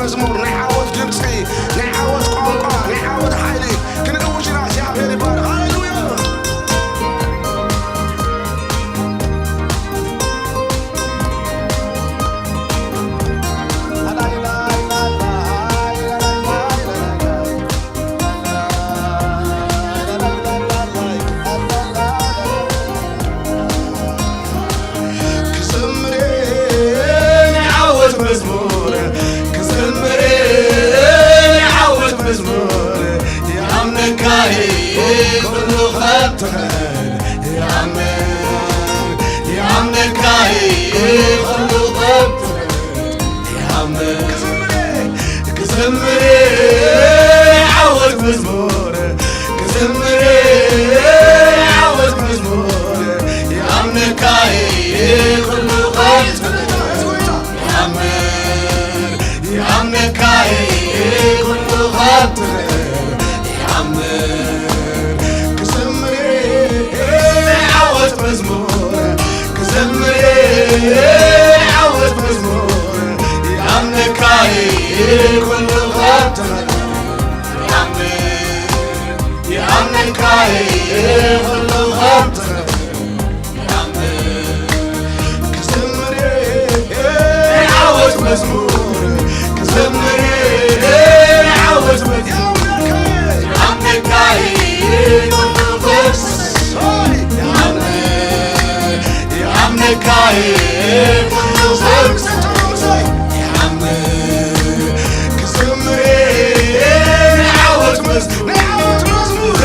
መዝሙር፣ ናይ ዓወት ድምፂ፣ ናይ ዓወት ቋንቋ፣ ናይ ዓወት ሓይሊ ክንእውጅ ኢና። እግዚኣብሔር ይባረክ። ሃሌሉያ። ክዘምር ናይ ዓወት መዝሙር፣ ክዘምር ናይ ዓወት መዝሙር፣ ይኣምነካ እየ ኩሉ ከም ትኽእል፣ ይኣምን፣ ይኣምነካ እየ ኩሉ ከም ትኽእል። ይኣምን። ክዘምር፣ ክዘምር ናይ ዓወት መዝሙር፣ ክዘምር ናይ ዓወት መዝሙር፣ ይኣምነካ እየ ኩሉ ከም ትኽእል። ይኣምን፣ ይኣምነካ እየ ኩሉ ከም ትኽእል። ይኣምን። ክዘምር ናይ ዓወት መዝሙር፣ ክዘምር ናይ ዓወት መዝሙር፣ ይኣምነካ እየ ኩሉ ከም ትኽእል። ይኣምን፣ ይኣምነካ እየ ኩሉ ከም ትኽእል። ክዘምር ናይ ዓወት መዝሙር፣ ክዘምር ናይ ዓወት መዝሙር። ይኣምነካ እየ ኩሉ ፈስ፣ ይኣምን፣ ይኣምነካ እየ ኩሉ ፈስ፣ ይኣምን። ክዘምር ናይ ዓወት መዝሙር፣ ናይ ዓወት መዝሙር፣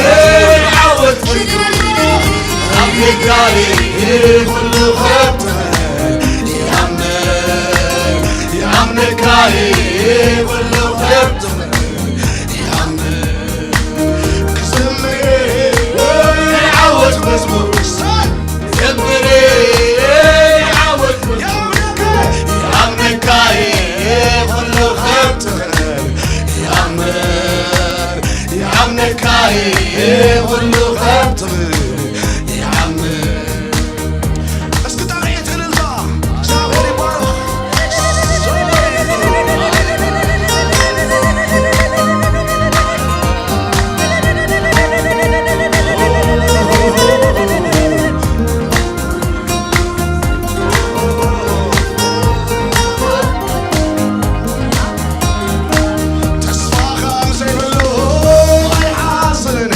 ናይ ዓወት መዝሙር። ኣብ ነጋሪ ኩሉ ኸብትኸ ይኣምን፣ ይኣምነካ ኩሉ ኸብትኸ ይኣምን። ክዘምር ናይ ዓወት መዝሙር፣ ክዘምር ናይ ዓወት መዝሙር። ይኣምነካ ኩሉ ኸብትኸ ይኣምን፣ ይኣምነካ ኩሉ ኸብትኸ ይኣምን። እስኪ ጣቕዒት እልልታ፣ እግዚኣብሔር ይባረኽ። ተስፋ ከም ዘይብሉ ኣይሓስርን፣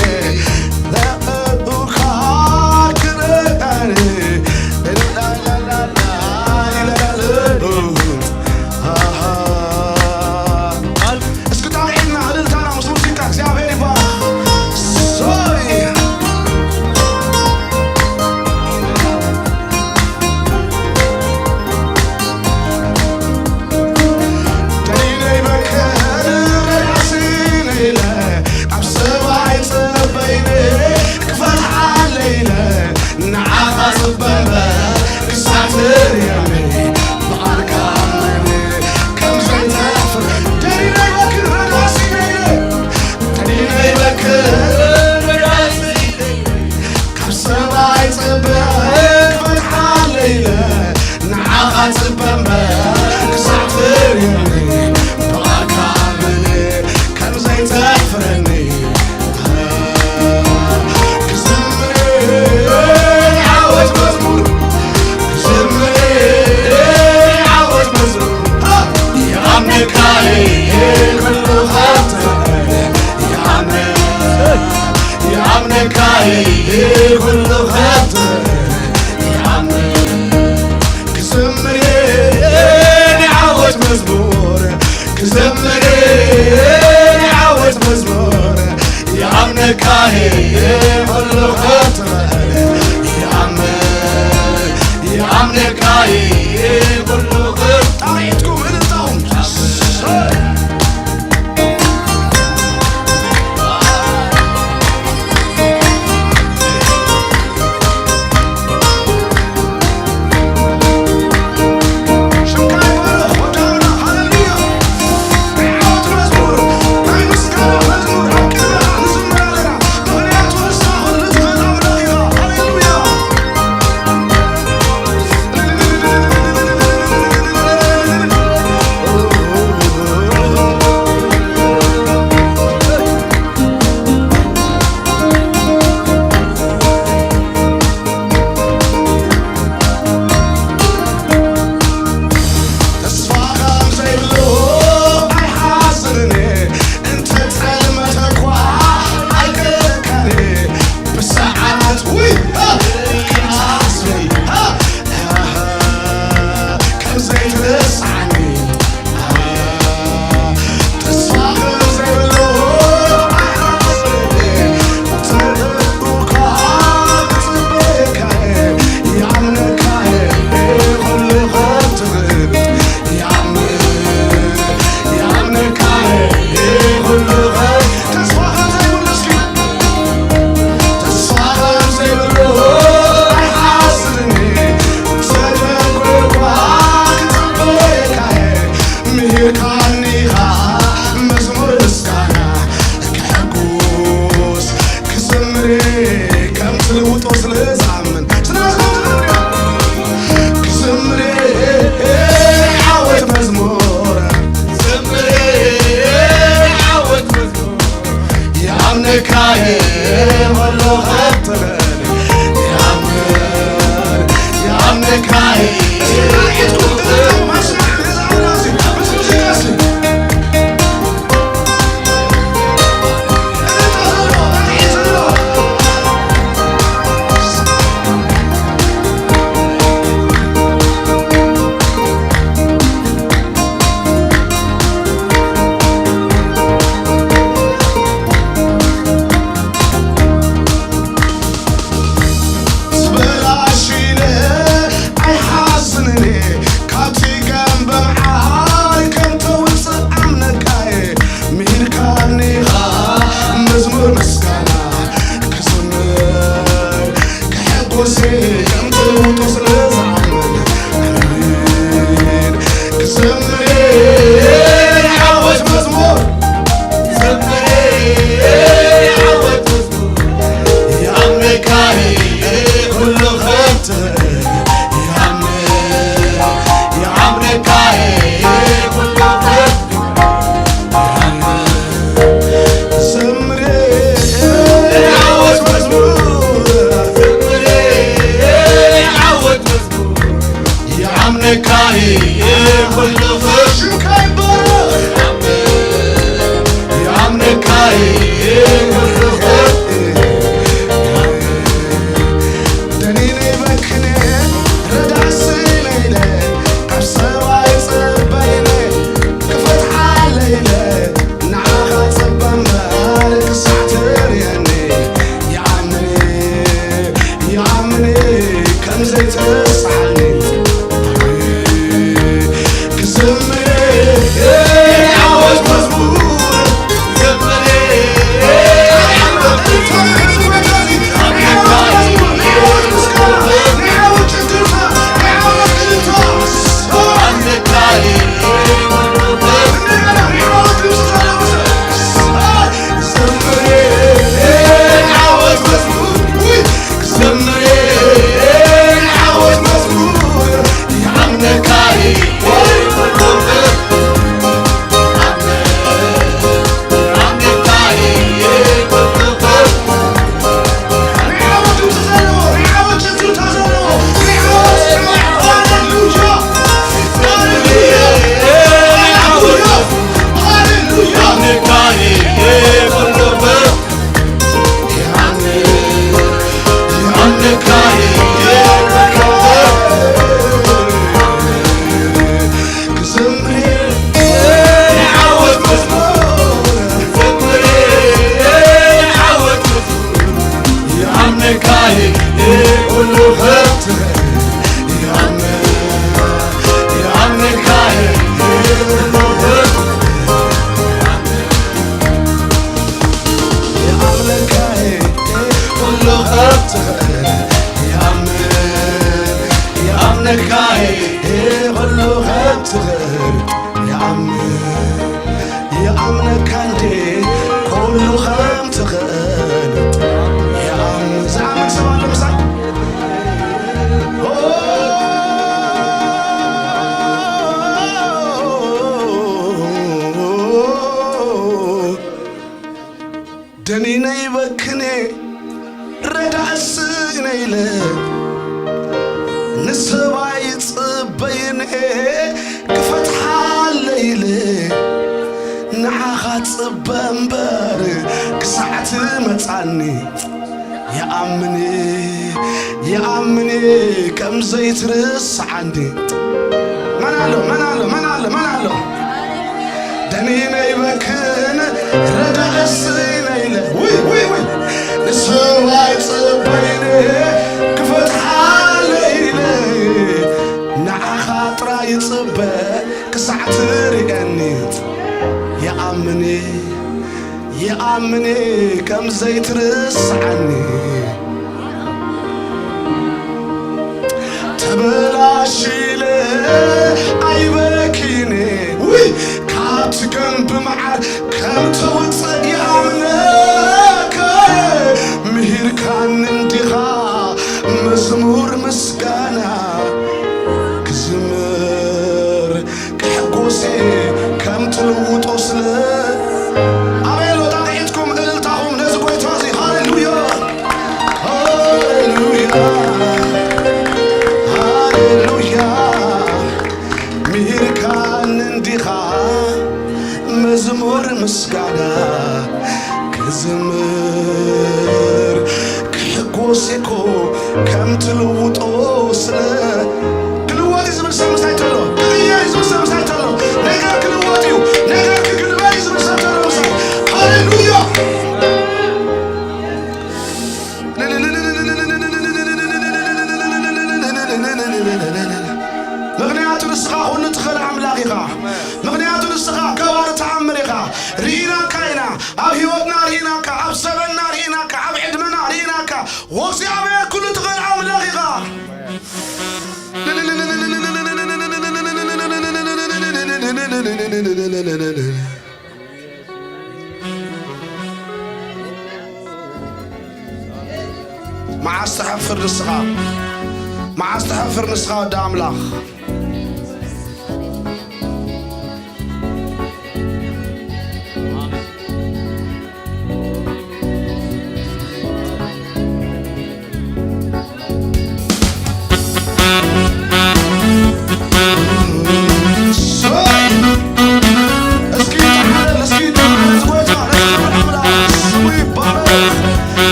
ለእኡካ ክርእየኒ። እስኪ ጣቕዒትና እልልታና ምስ ሙዚቃ እግዚኣብሔር ይባረኽ። ሶይ። ደይነይ በከር ራእሲ ነይለ፣ ኣብ ሰማይ ጽበይነ፣ ክፈትሓለይነ፣ ንዓኻ ጽበ እምበር ክሳዕ ትርእየኒ፣ ብቓልካ ኣምነ ከም ዘይተፍር። ደይነይ በክር ራእሲ ነይለ፣ ደይነይ በክር ራእሲ ነይለ፣ ካብ ሰማይ ጽበ ክፈትሓለይለ፣ ንዓኻ ጽበ እምበር ክሳዕ ትርእየኒ፣ ብቓልካ ኣምነ ከም ዘይተፍረኒ። ክዘምር ዓወት መዝሙር፣ ክዘምር ዓወት መዝሙር። ይኣምነካ ኩሉ ኸብትኸ፣ ይኣምን፣ ይኣምነካ ኩሉ ኸብትኸ፣ ይኣምን። ክዘምር ናይ ዓወት መዝሙር፣ ክዘምር ናይ ዓወት መዝሙር፣ ይኣምነካ ኩሉ ኸብትኸ፣ ይኣምን፣ ይኣምነካ ኩሉ ኸብ-፣ ጣቕዒትኩም እልልታኹም። ከም ትልውጦ ስለ ዝኣምን፣ ስለ ዝኣምን ክዝምር ዓወት መዝሙር፣ ክዝምር ዓወት መዝሙር። ይኣምነካ እየ ወሎ ኸትበል፣ ይኣምን፣ ይኣምነካ እየ። ዝበላሽለ ኣይሓስንን እየ፣ ካብቲ ገም በምዓር ከም ተውፅእ ኣምነካ እየ። ምሂርካኒ ኢኻ መዝሙር ምስጋና ክዝምር፣ ክሕጎስ እየ ከም ትልውጦ ስለ ዝኣምን። ኣሜን። ክዝምር እየ ዓወት መዝሙር፣ ክዝምር እየ ዓወት መዝሙር። ይኣምነካ እየ ኩሉ ከም ትኽእል፣ ይኣምን፣ ይኣምነካ እየ ኩሉ ከም ትኽእል። ንዓኻ ጽበ እምበር ክሳዕ ትርእየኒ፣ ይኣምን፣ ይኣምን ከም ዘይትረስዓኒ። ክዝምር ዓወት መዝሙር፣ ክዝምር ይኣምነካ እንዴ ኩሉ ከም ትኽእል። ይኣምን ዝኣምን ሰብ ኣሎ ምሳይ? ደኒነ ይበክኔ ረዳእስ ነይለ ንሰባይ ጽበይኔ ክፈትሓለ ኢለ ንዓኻ ጽበ እምበር ክሳዕ ትመጻኒ። ይኣምን፣ ይኣምን ከም ዘይትርስዓኒ። መን ኣሎ፣ መን ኣሎ፣ መን ኣሎ፣ መን ኣሎ? ደኒነ ይበክን ረዳእስ ነይለ። ውይ፣ ውይ፣ ውይ። ንሰባይ ጽበይኔ ክፈትሓለ ኢለ ንዓኻ ጥራይ ይጽበ ክሳዕ ትርእየኒ። ይኣምን፣ ይኣምን ከም ዘይትርስዓኒ። ተበላሽለ ኣይበኪነ ውይ ካብቲ ከም ብመዓር ከም ተውፅእ ይኣምነከ ምሂርካ ወእግዚኣብሔር ኩሉ ትኽእል ኣምላኽ ኢኻ። መዓስ ትሐፍር ንስኻ? መዓስ ትሐፍር ንስኻ ወዲ ኣምላኽ?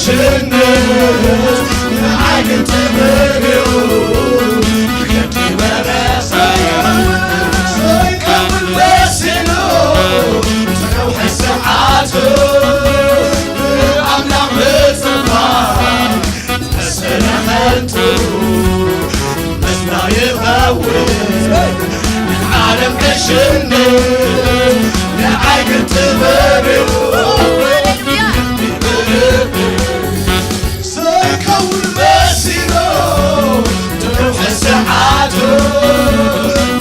ሽነት ንዓይ ግን ጥበብ እዩ። ከቲ በረኸ ዘይከውን መሲሉ ተነውሐ ሰዓቱ ንኣምላኽ ምጽባይ መሰለ ከንቱ መስና ይኸውን። ዓለም ዕሽነት ንዓይ ግን ጥበብ እዩ። ዘይከውን መሲሎ ተውሐ ሰዓቱ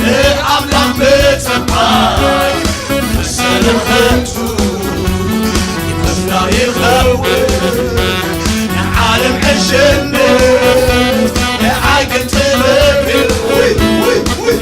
ንኣምላኽ ምጽባይ መሰለ ከንቱ ይመስላ ይኸውን። ንዓለም ዕሽነት ንዓይ ግን ጥበብ እዩ። ውይ፣ ውይ፣ ውይ።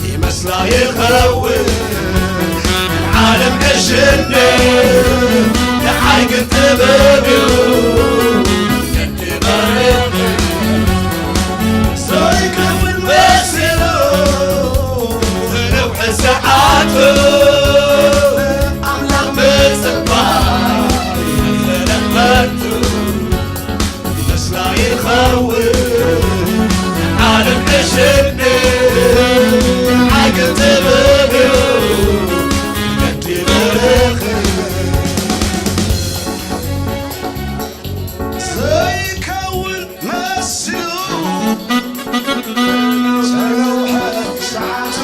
ይመስላ ይኸውን ዓለም ዕሽነት ንዓይ ግን ጥበብ እዩ። ዘይከውን መሲሉ ነውሐ ሰዓቱ ኣምላኽ ምጽባይ መሰለ ከንቱ ይመስላ ይኸውን ዓለም ዕሽነት ንዓይ ግን ጥበብ እዩ። ከቲ በረኸ ዘይከውን መሲሉ ጸንሐ ሰዓቱ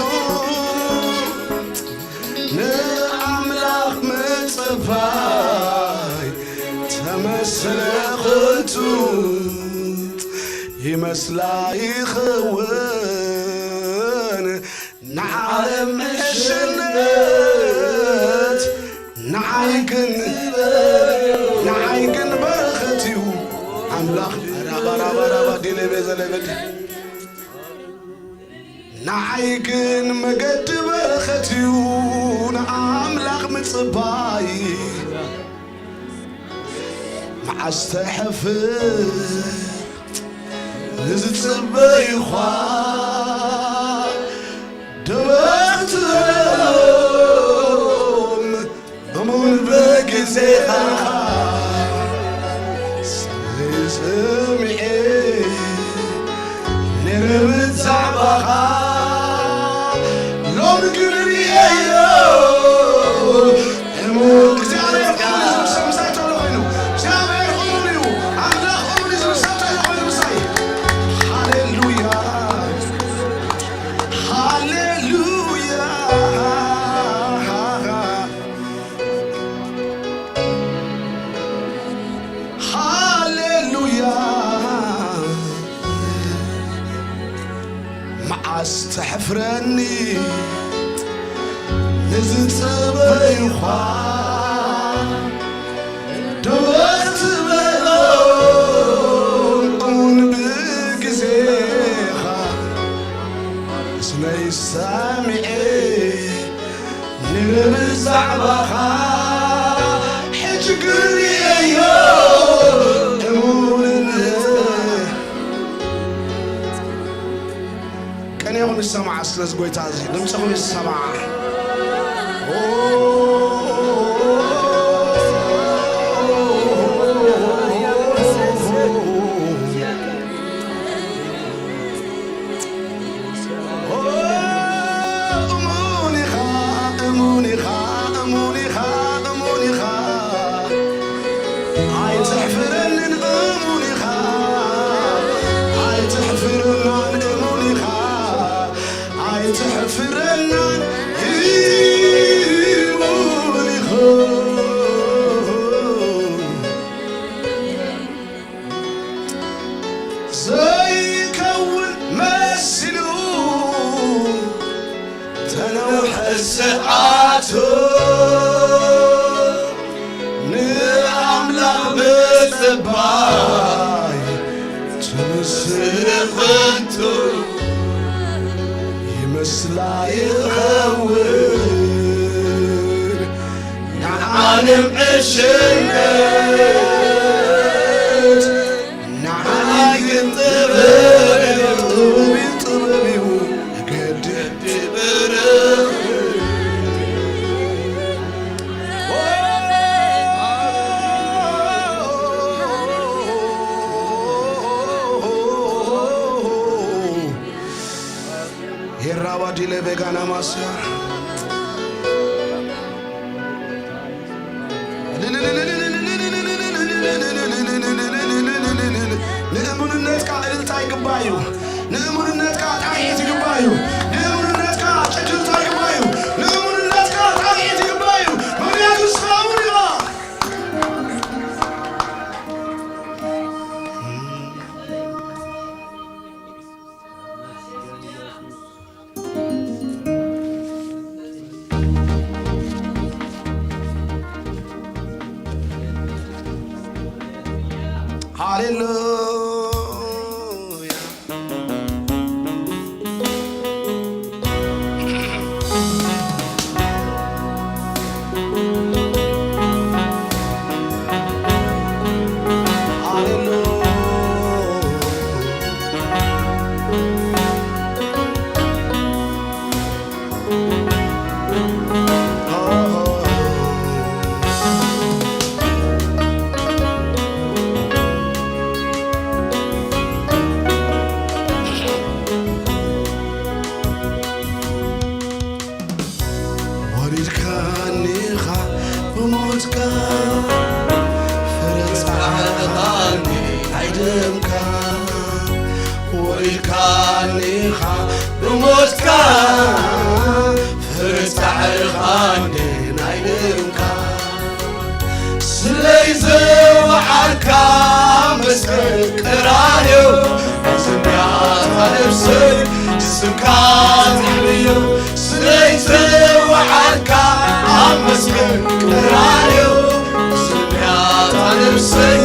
ንኣምላኽ ምጽባይ ተመስለ ከንቱ ይመስላ ይኸውን። ንዓለም ዕሽነት ንዓይ ግን ንዓይ ግን በረኸት እዩ ኣምላኽ። ራባራባራባ ዲለቤ ዘለበድ ንዓይ ግን መገዲ በረኸት እዩ ንኣምላኽ ምጽባይ። መዓስ ተሕፍር ንዝጽበዩኻ ደበትሎም እሙን ብግዜኻ ሰሚዐ ነይረ ብዛዕባኻ ሎሚ ግን ርእየዮ። እሙን እግዚኣብሔር እሙን እዩ ዝብል ሰብ ምሳይ ተሎ ኮይኑ፣ እግዚኣብሔር እሙን እዩ፣ ኣምላኽ እሙን እዩ ዝብል ሰብ ተሎ ኮይኑ ምሳይ። ሃሌሉያ፣ ሃሌሉያ፣ ሃሌሉያ። መዓስ ተሕፍረኒ ንዝጽበዩኻ ደወት በሎም እውን ብግዜኻ እስመይ ሰሚዐ ንብዛዕባኻ ሕጂ ግርእዮ እሙንነት ይሰማዕ እስከ ነዚ ጎይታ እዚ፣ ድምፅኹም ይሰማዕ። እሙን ኢኻ፣ እሙን ኢኻ፣ እሙን ኢኻ፣ እሙን ኢኻ። ኣይትሕፍረንን እሙን ኢኻ፣ ኣይትሕፍረናን እሙን ኢኻ፣ ኣይትሕፍረናን እሙን ኢኻ። ዘይከውን መሲሉ ተነውሐ ሰዓቱ ንኣምላኽ ምጽባይ ትምስል ኾንቱ ይመስላ ይኸውን ንዓለም ዕሽነት ንዓይ ግን ጥበብ እዩ፣ ጥበብ እዩ፣ ጥበብ እዩ፣ ገድድ ብርኽ። ሄራባ ዲለ ቬጋና ማስያ ንእሙንነትካ እልልታ ይግባእ እዩ። ንእሙንነትካ ጣቕዒት ይግባእ እዩ። ንእሙንነትካ ጭጭልታ ይግባእ እዩ። ንእሙንነትካ ጣቕዒት ይግባእ እዩ። ምኽንያቱ ንስኻ እሙን ኢኻ። ሃሌሉያ። ወሪድካኒ ኢኻ ብሞትካ፣ ፍረ ጻዕርኻ ናይ ደምካ። ወሪድካኒ ኢኻ ብሞትካ፣ ፍረ ጻዕርኻ ናይ ደምካ። ስለይ ዘወዓልካ መስቀል ቀራንዮ፣ ዝንጋታ ነብሰይ ስምካ ተሕልዮ። ስለይ ዘወዓልካ ኣብ መስቀል ቀራንዮ፣ ዝንጋታ ነብሰይ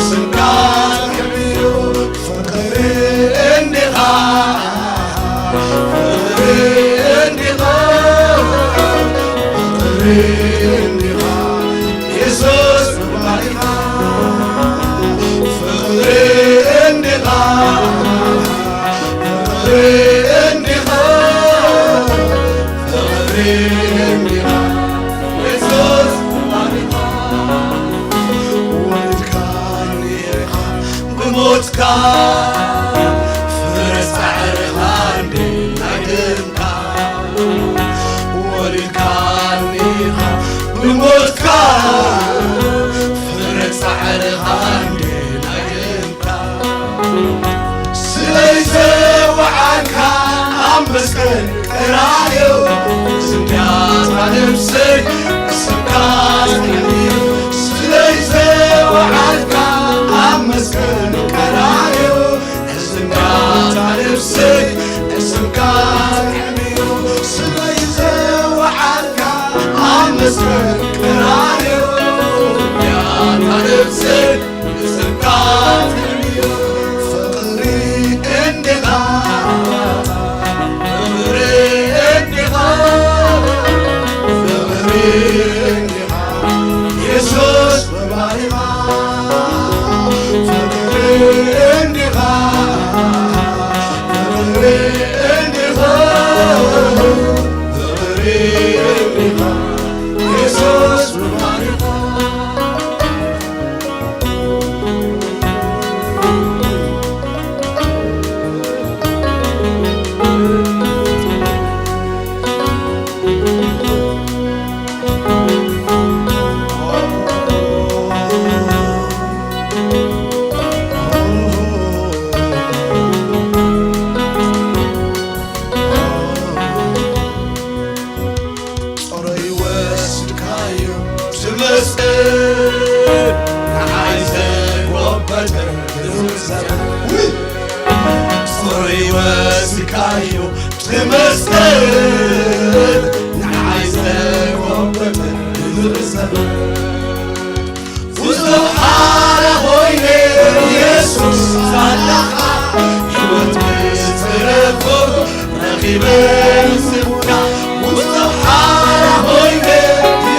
ስምካ ተሕልዮ። ፍቕሪ እንዲኻ ፍቕሪ እንዲኻ፣ ፍቕሪ እንዲኻ፣ የሱስ ባሪኻ። ፍቕሪ እንዲኻ፣ ፍቕሪ እንዲኻ፣ ፍቕሪ እንዲኻ፣ የሱስ ባሪኻ። ወሪድካኒ ኢኻ ብሞትካ፣ ፍረ ጻዕርኻ እንዴ ናይ ደምካ። ወሪድካኒ ኢኻ ብሞትካ፣ ፍረ ጻዕርኻ እንዴ ናይ ደምካ። ስለይ ዘወዓልካ ኣብ መስቀል ቀራንዮ፣ ዝንጋታ ነብሰይ ስምካ ተሕልዮ። ስለይ ዘወዓልካ ኣብ መስቀል ቀራንዮ፣ ዝንጋታ ነብሰይ ስምካ ተሕልዮ። ስለይ ዘወዓልካ ኣብ መስቀል ቀራንዮ፣ ዝንጋታ ነብሰይ ስምካ ተሕልዮ። ፍቕሪ እንዲኻ፣ ፍቕሪ እንዲኻ፣ ፍቕሪ እንዲኻ፣ የሱስ በባሪኻ። ፍቕሪ እንዲኻ፣ ፍቕሪ እንዲኻ፣ ኢኻ፣ የሱስ መማሪኻ። ጾረይ ወስድካዮ ትመስገን፣ ንዓይ ዘጎበጠ ዝምሰል። ጾረይ ወስድካዮ ትመስገን፣ ንዓይ ዘጎበጠ ዝምሰል። ብዙሕ ሓራ ኮይነ የሱስ ሳላኻ፣ ህይወት ብዝተረፎ ረኺበ ስምካ። ብዙሕ ሓራ ኮይነ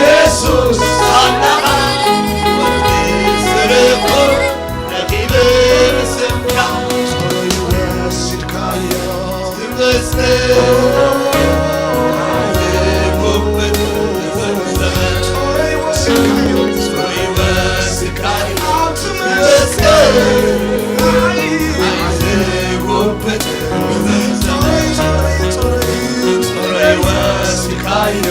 የሱስ ሳላኻ፣ ህይወት ብዝተረፎ ረኺበ ስምካ። ጾረይ ወሲድካዮ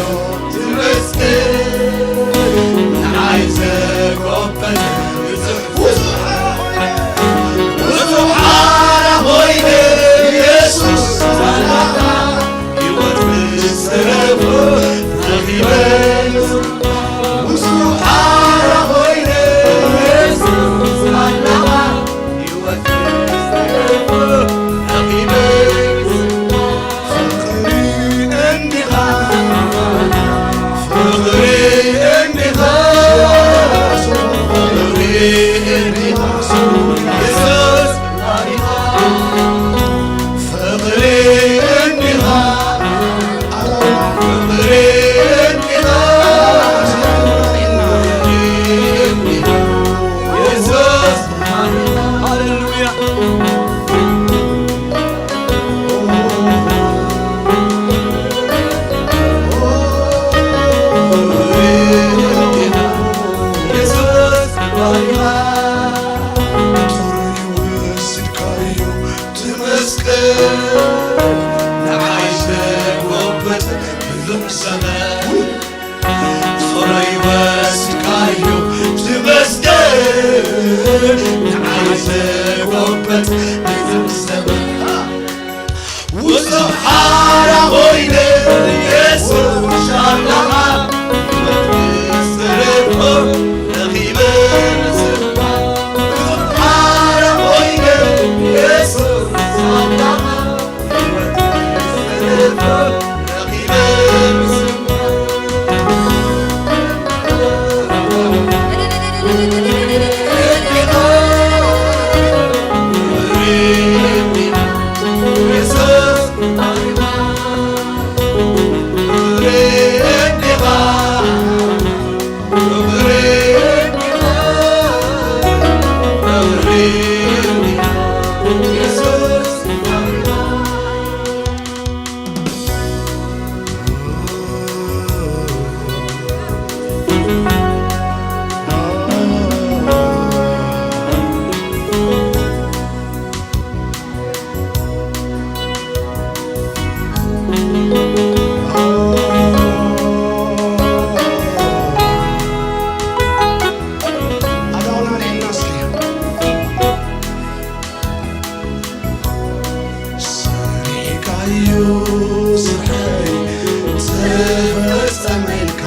ሰሪሕካዮ ስርሐይ ተፈጸመልካ፣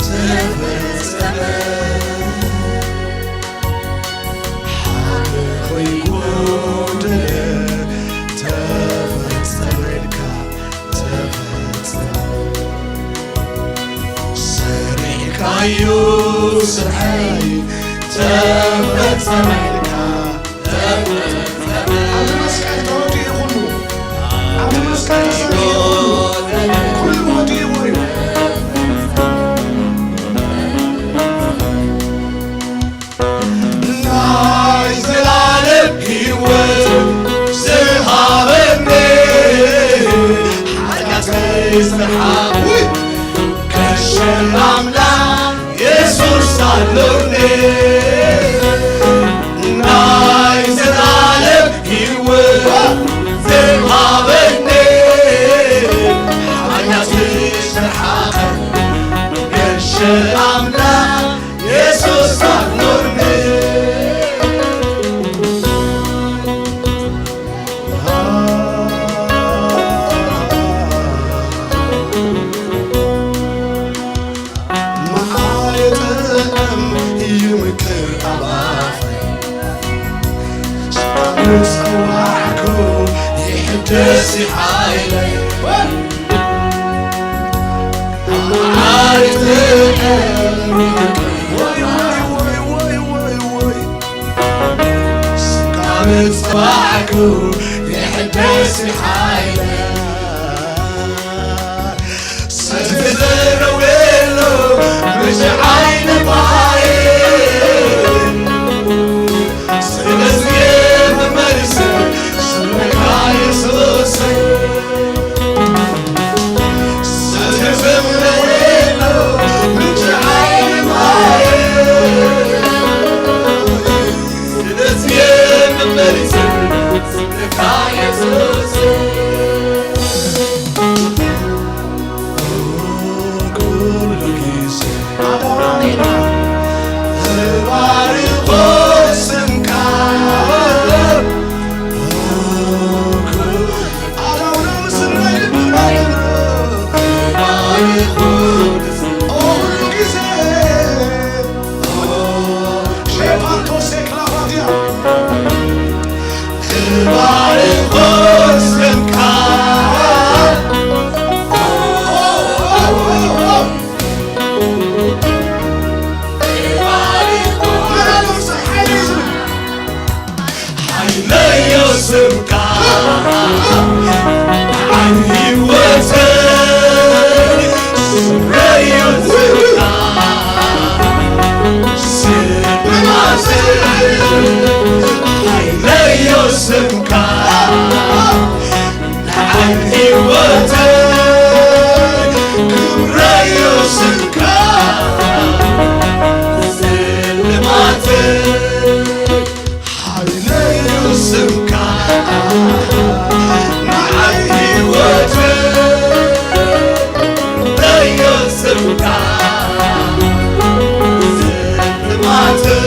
ተፈጸመ። ሓደ ኸይጎደለ ተፈጸመልካ፣ ተፈጸመ። ሰሪሕካዮ ስርሐይ ተፈጸመልካ። ኣብዚ መስቀል ተወዲኡ ኩሉ፣ ኣብዚ መስቀል ተሰሪሑ ኩሉ፣ ኩሉ ወዲእዎ እዩ። ናይ ዘላለም ህይወት ዝሃበኒ፣ ሓጢኣተይ ዝመሓዊ፣ ከሽ ኣምላኽ የሱስ ኣሎኒ፣ ናይ ዘላለም ህይወት ዝሃበኒ፣ ሓጢኣት ዝተርሓቐ ገሸ ኣምላኽ የሱስ ኣሎኒ። መዓረ ጥዑም እዩ ምክር ኣብ ኣፈይ፣ ስም ዝጸዋዕኩ ይሕደስ ሓይለይ። መዓረ ጥዑም እዩ ምክር፣ ወይ፣ ወይ፣ ወይ። ስጋ ምጽዋዕኩ ይሕደስ ሓይለ፣ ሰትፊ ዝረወሎ ምርጫ ዓይኒ ማየ፣ ስለዚ መመልሲ ስምካ የሱሰይ። ሓይለዮ ስምካ ዓቢ ህይወተይ ስረዮ ስምካ ስምካ ሓይለዮ ስምካ ንዓይ ህይወተይ ክብረዮ ስምካ ስልማተይ ሓይለዮ ስምካ ንዓይ ህይወተይ ክብረዮ ስምካ ስልማተይ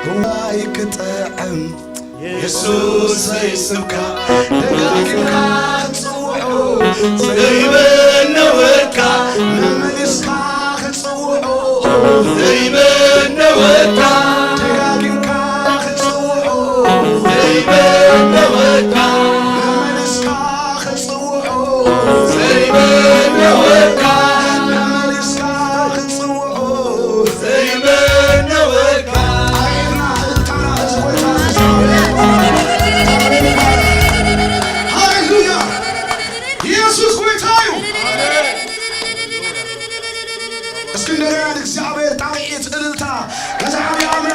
እዋይ ክጥዕም የሱሰይ ስምካ ደጋጊምካ ክትጽውዖ ዘይበነወካ መመሊስካ ክትጽውዖ ዘይበነወካ ደጋጊምካ ክትጽውዖ ዘይበነወካ መመሊስካ ክትጽውዖ ዘይበነወካ መመሊስካ ክትጽውዖ ዘይበነወካ ኣየትና እልልታና እዚ ጎይታ ሃሌሉያ ኢየሱስ ጎይታ እዩ። እስኪ እንደገና ንእግዚኣብሔር ጣቕዒት እልልታ ነዚ ዓብዪ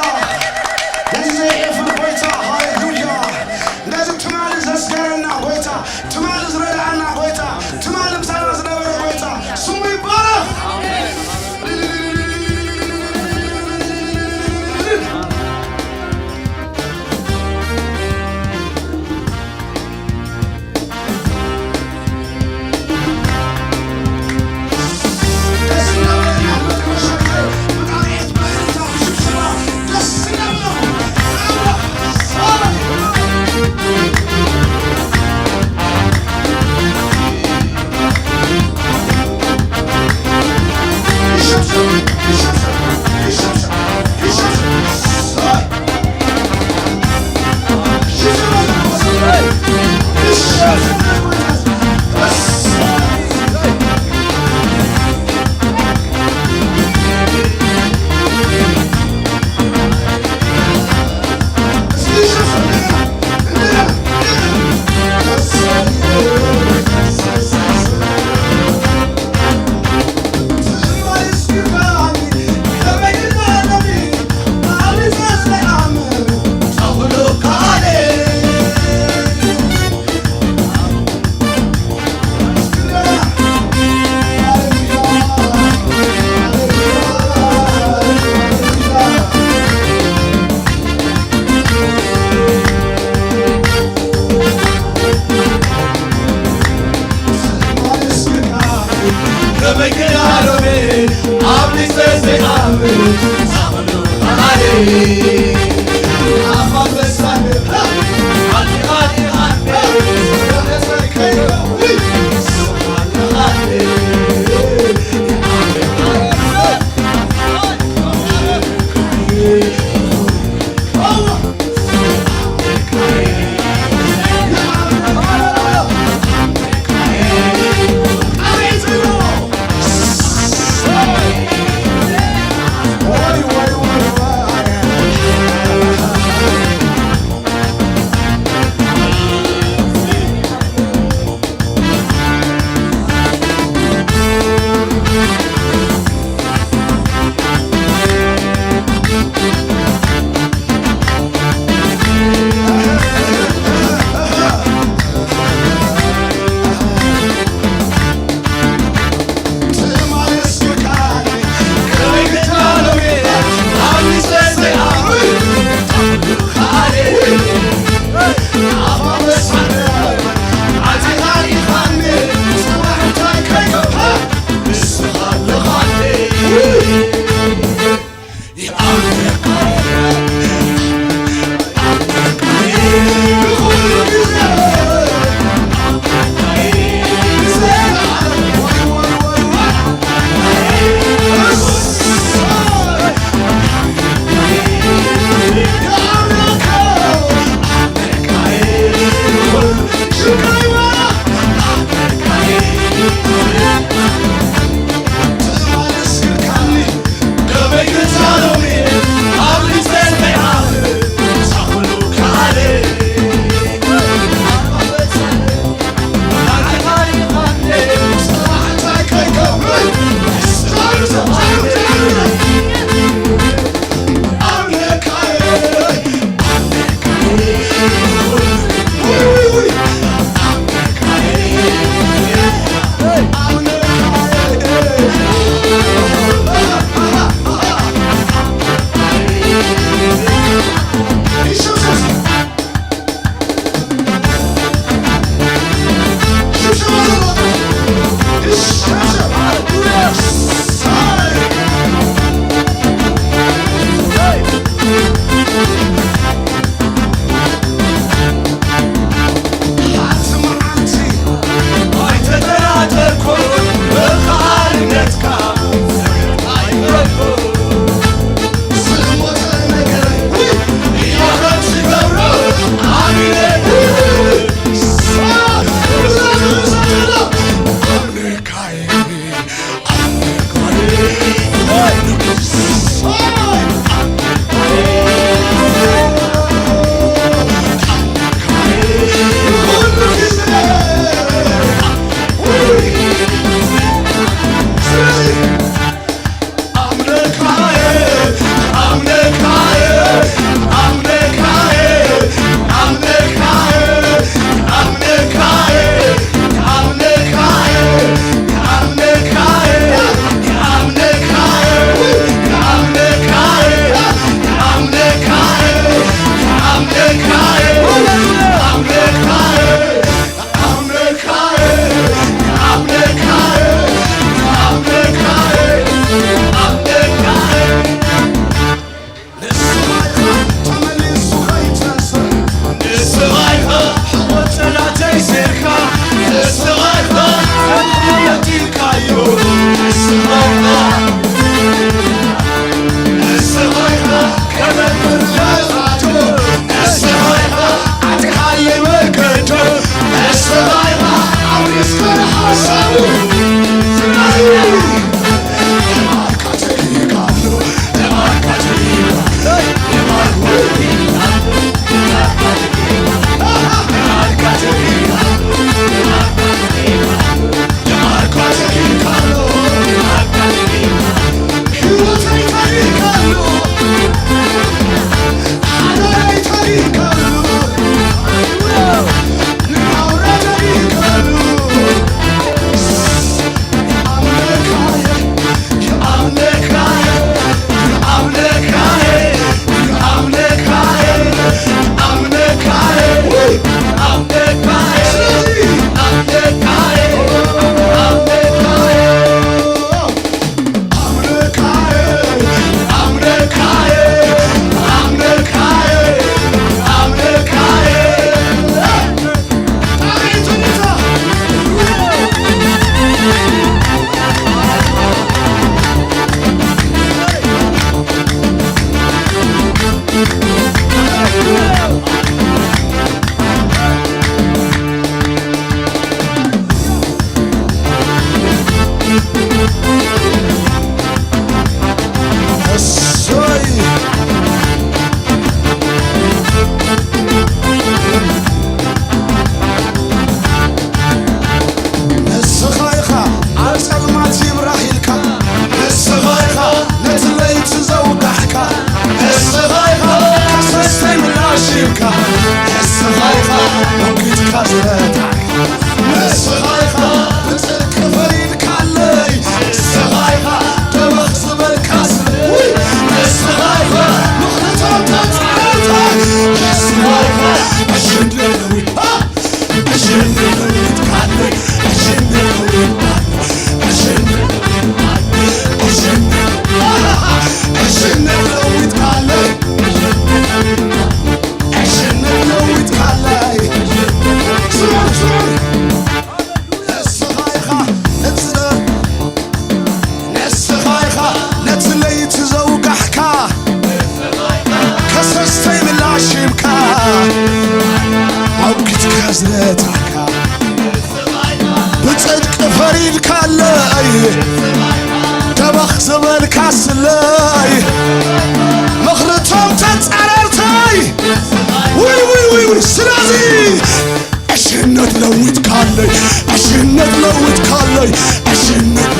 ለዊጥካለይ፣ ዕሽነት ለዊጥካለይ፣ ዕሽነት፣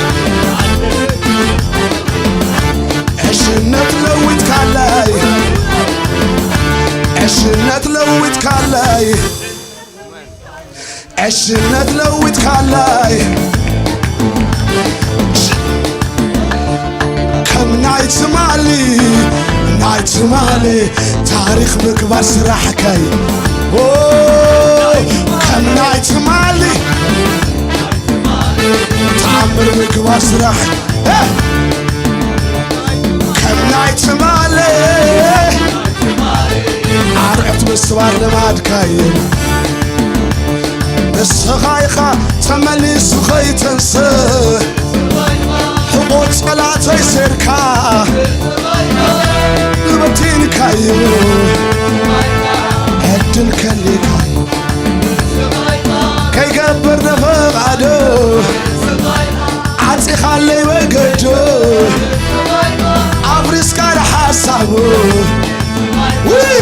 ዕሽነት ለዊጥካለይ፣ ዕሽነት ለዊጥካለይ፣ ዕሽነት ለዊጥካለይ። ከም ናይ ትማሊ፣ ናይ ትማሊ ታሪኽ ምግባር ስራሕከይ። ኦ፣ ከም ናይ ትማሊ ተኣምር ምግባር ስራሕ። እ፣ ከም ናይ ትማሊ ኣርዑት ምስባር ልማድካይ። ንስኻ ኢኻ ተመሊሱ ኸይተንስእ፣ ሕቆ ጸላተይ ሴርካ ንበቲንካዮ። ዕድል ከሊእካ ከይገብር ንፍቓዱ፣ ዓጺኻለይ መገዱ፣ ኣፍሪስካ ንሓሳቡ። ውይ!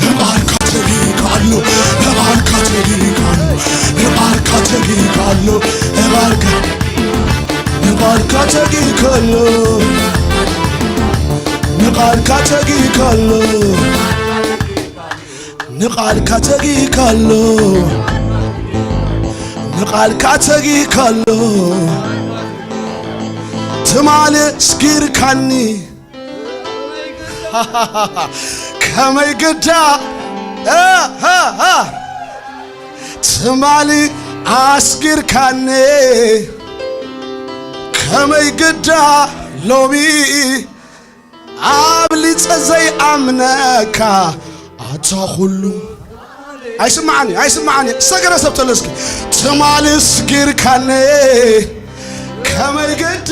ንቓልካ ተጊጋሉ፣ ንቓልካ ተጊጋሉ፣ ንቓልካ ተጊጋሉ፣ ንቓልካ፣ ንቓልካ ተጊጋሉ፣ ንቓልካ ተጊጋሉ፣ ንቓልካ ተጊጋሉ፣ ንቓልካ ተጊጋሉ። ትማሊ ስጊርካኒ ከመይ ግዳ፣ እ፣ እ፣ እ፣ ትማሊ ኣስጊርካኒ ከመይ ግዳ ሎሚ ኣብሊጸ ዘይኣምነካ ኣታ ኩሉ ኣይስምዓኒ፣ ኣይስምዓኒ። ሰገረ ሰብ ተሎ እስኪ። ትማሊ ስጊርካኒ ከመይ ግዳ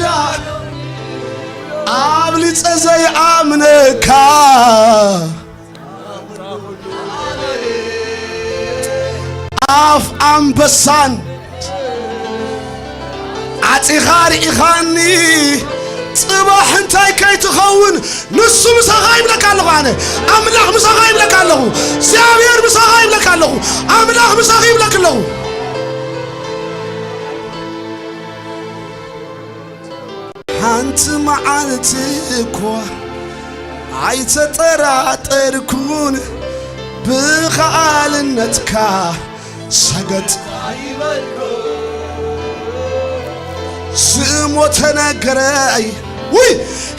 ኣብሊጸ ዘይኣምነካ ኣፍ ኣንበሳን ዓጺኻ ርኢኻኒ ጽባሕ እንታይ ከይትኸውን ንሱ ምሳኻ ይብለካ ኣለኹ። ኣነ ኣምላኽ ምሳኻ ይብለካ ኣለኹ። እግዚኣብሔር ምሳኻ ይብለካ ኣለኹ። ኣምላኽ ምሳኺ ይብለክ ኣለኹ። ሓንቲ መዓልቲ እኳ ኣይተጠራጠርኩን ብኸኣልነትካ ሰገጥ ስሞ ተነገረይ። ውይ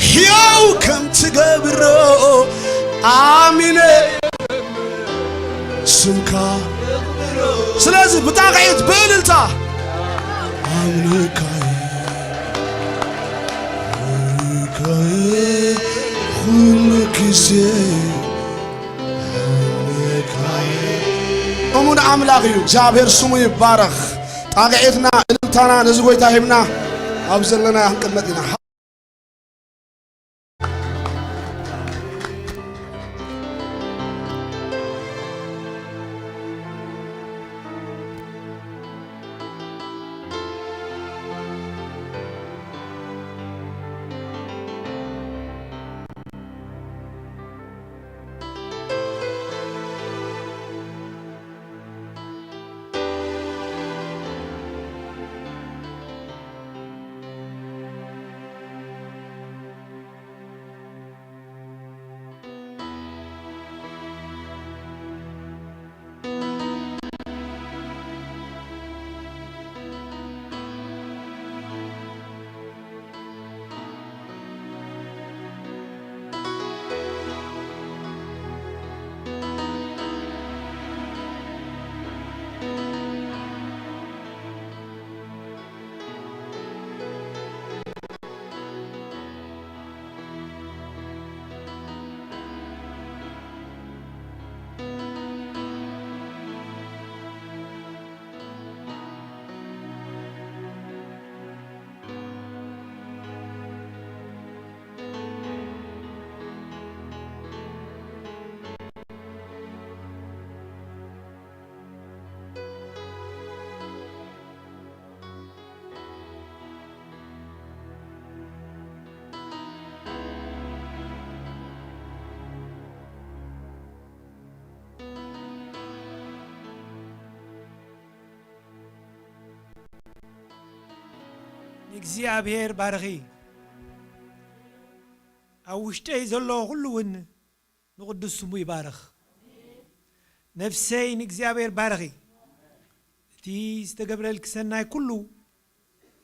ሕያው ከም ትገብሮ ኣሚነ ስምካ። ስለዚ ብጣቕዒት ብእልልታ ኣምልካይ፣ ኣምልካይ ኩሉ ግዜ ኣምልካይ። እሙን ኣምላኽ እዩ። እግዚኣብሔር ስሙ ይባረኽ። ጣቕዒትና እልልታና ነዚ ጎይታ ሂብና ኣብ ዘለና ክንቅመጥ ኢና። እግዚኣብሔር ባርኺ። ኣብ ውሽጠይ ዘሎ ኩሉ እውን ንቕዱስ ስሙ ይባርኽ። ነፍሰይ ንእግዚኣብሔር ባርኺ። እቲ ዝተገብረልኪ ሰናይ ኩሉ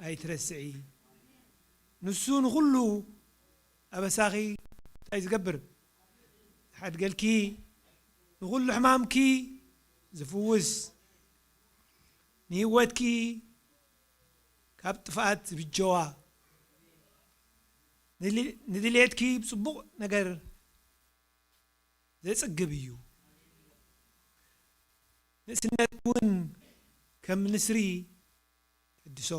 ኣይትረስዒ። ንሱ ንኹሉ ኣበሳኺ እንታይ ዝገብር? ዝሓድገልኪ፣ ንኹሉ ሕማምኪ ዝፍውስ፣ ንህይወትኪ ካብ ጥፍኣት ዝብጀዋ፣ ንድል-፣ ንድልየትኪ ብጽቡቕ ነገር ዘጽግብ እዩ። ንእስነት እውን ከም ንስሪ ተድሶ።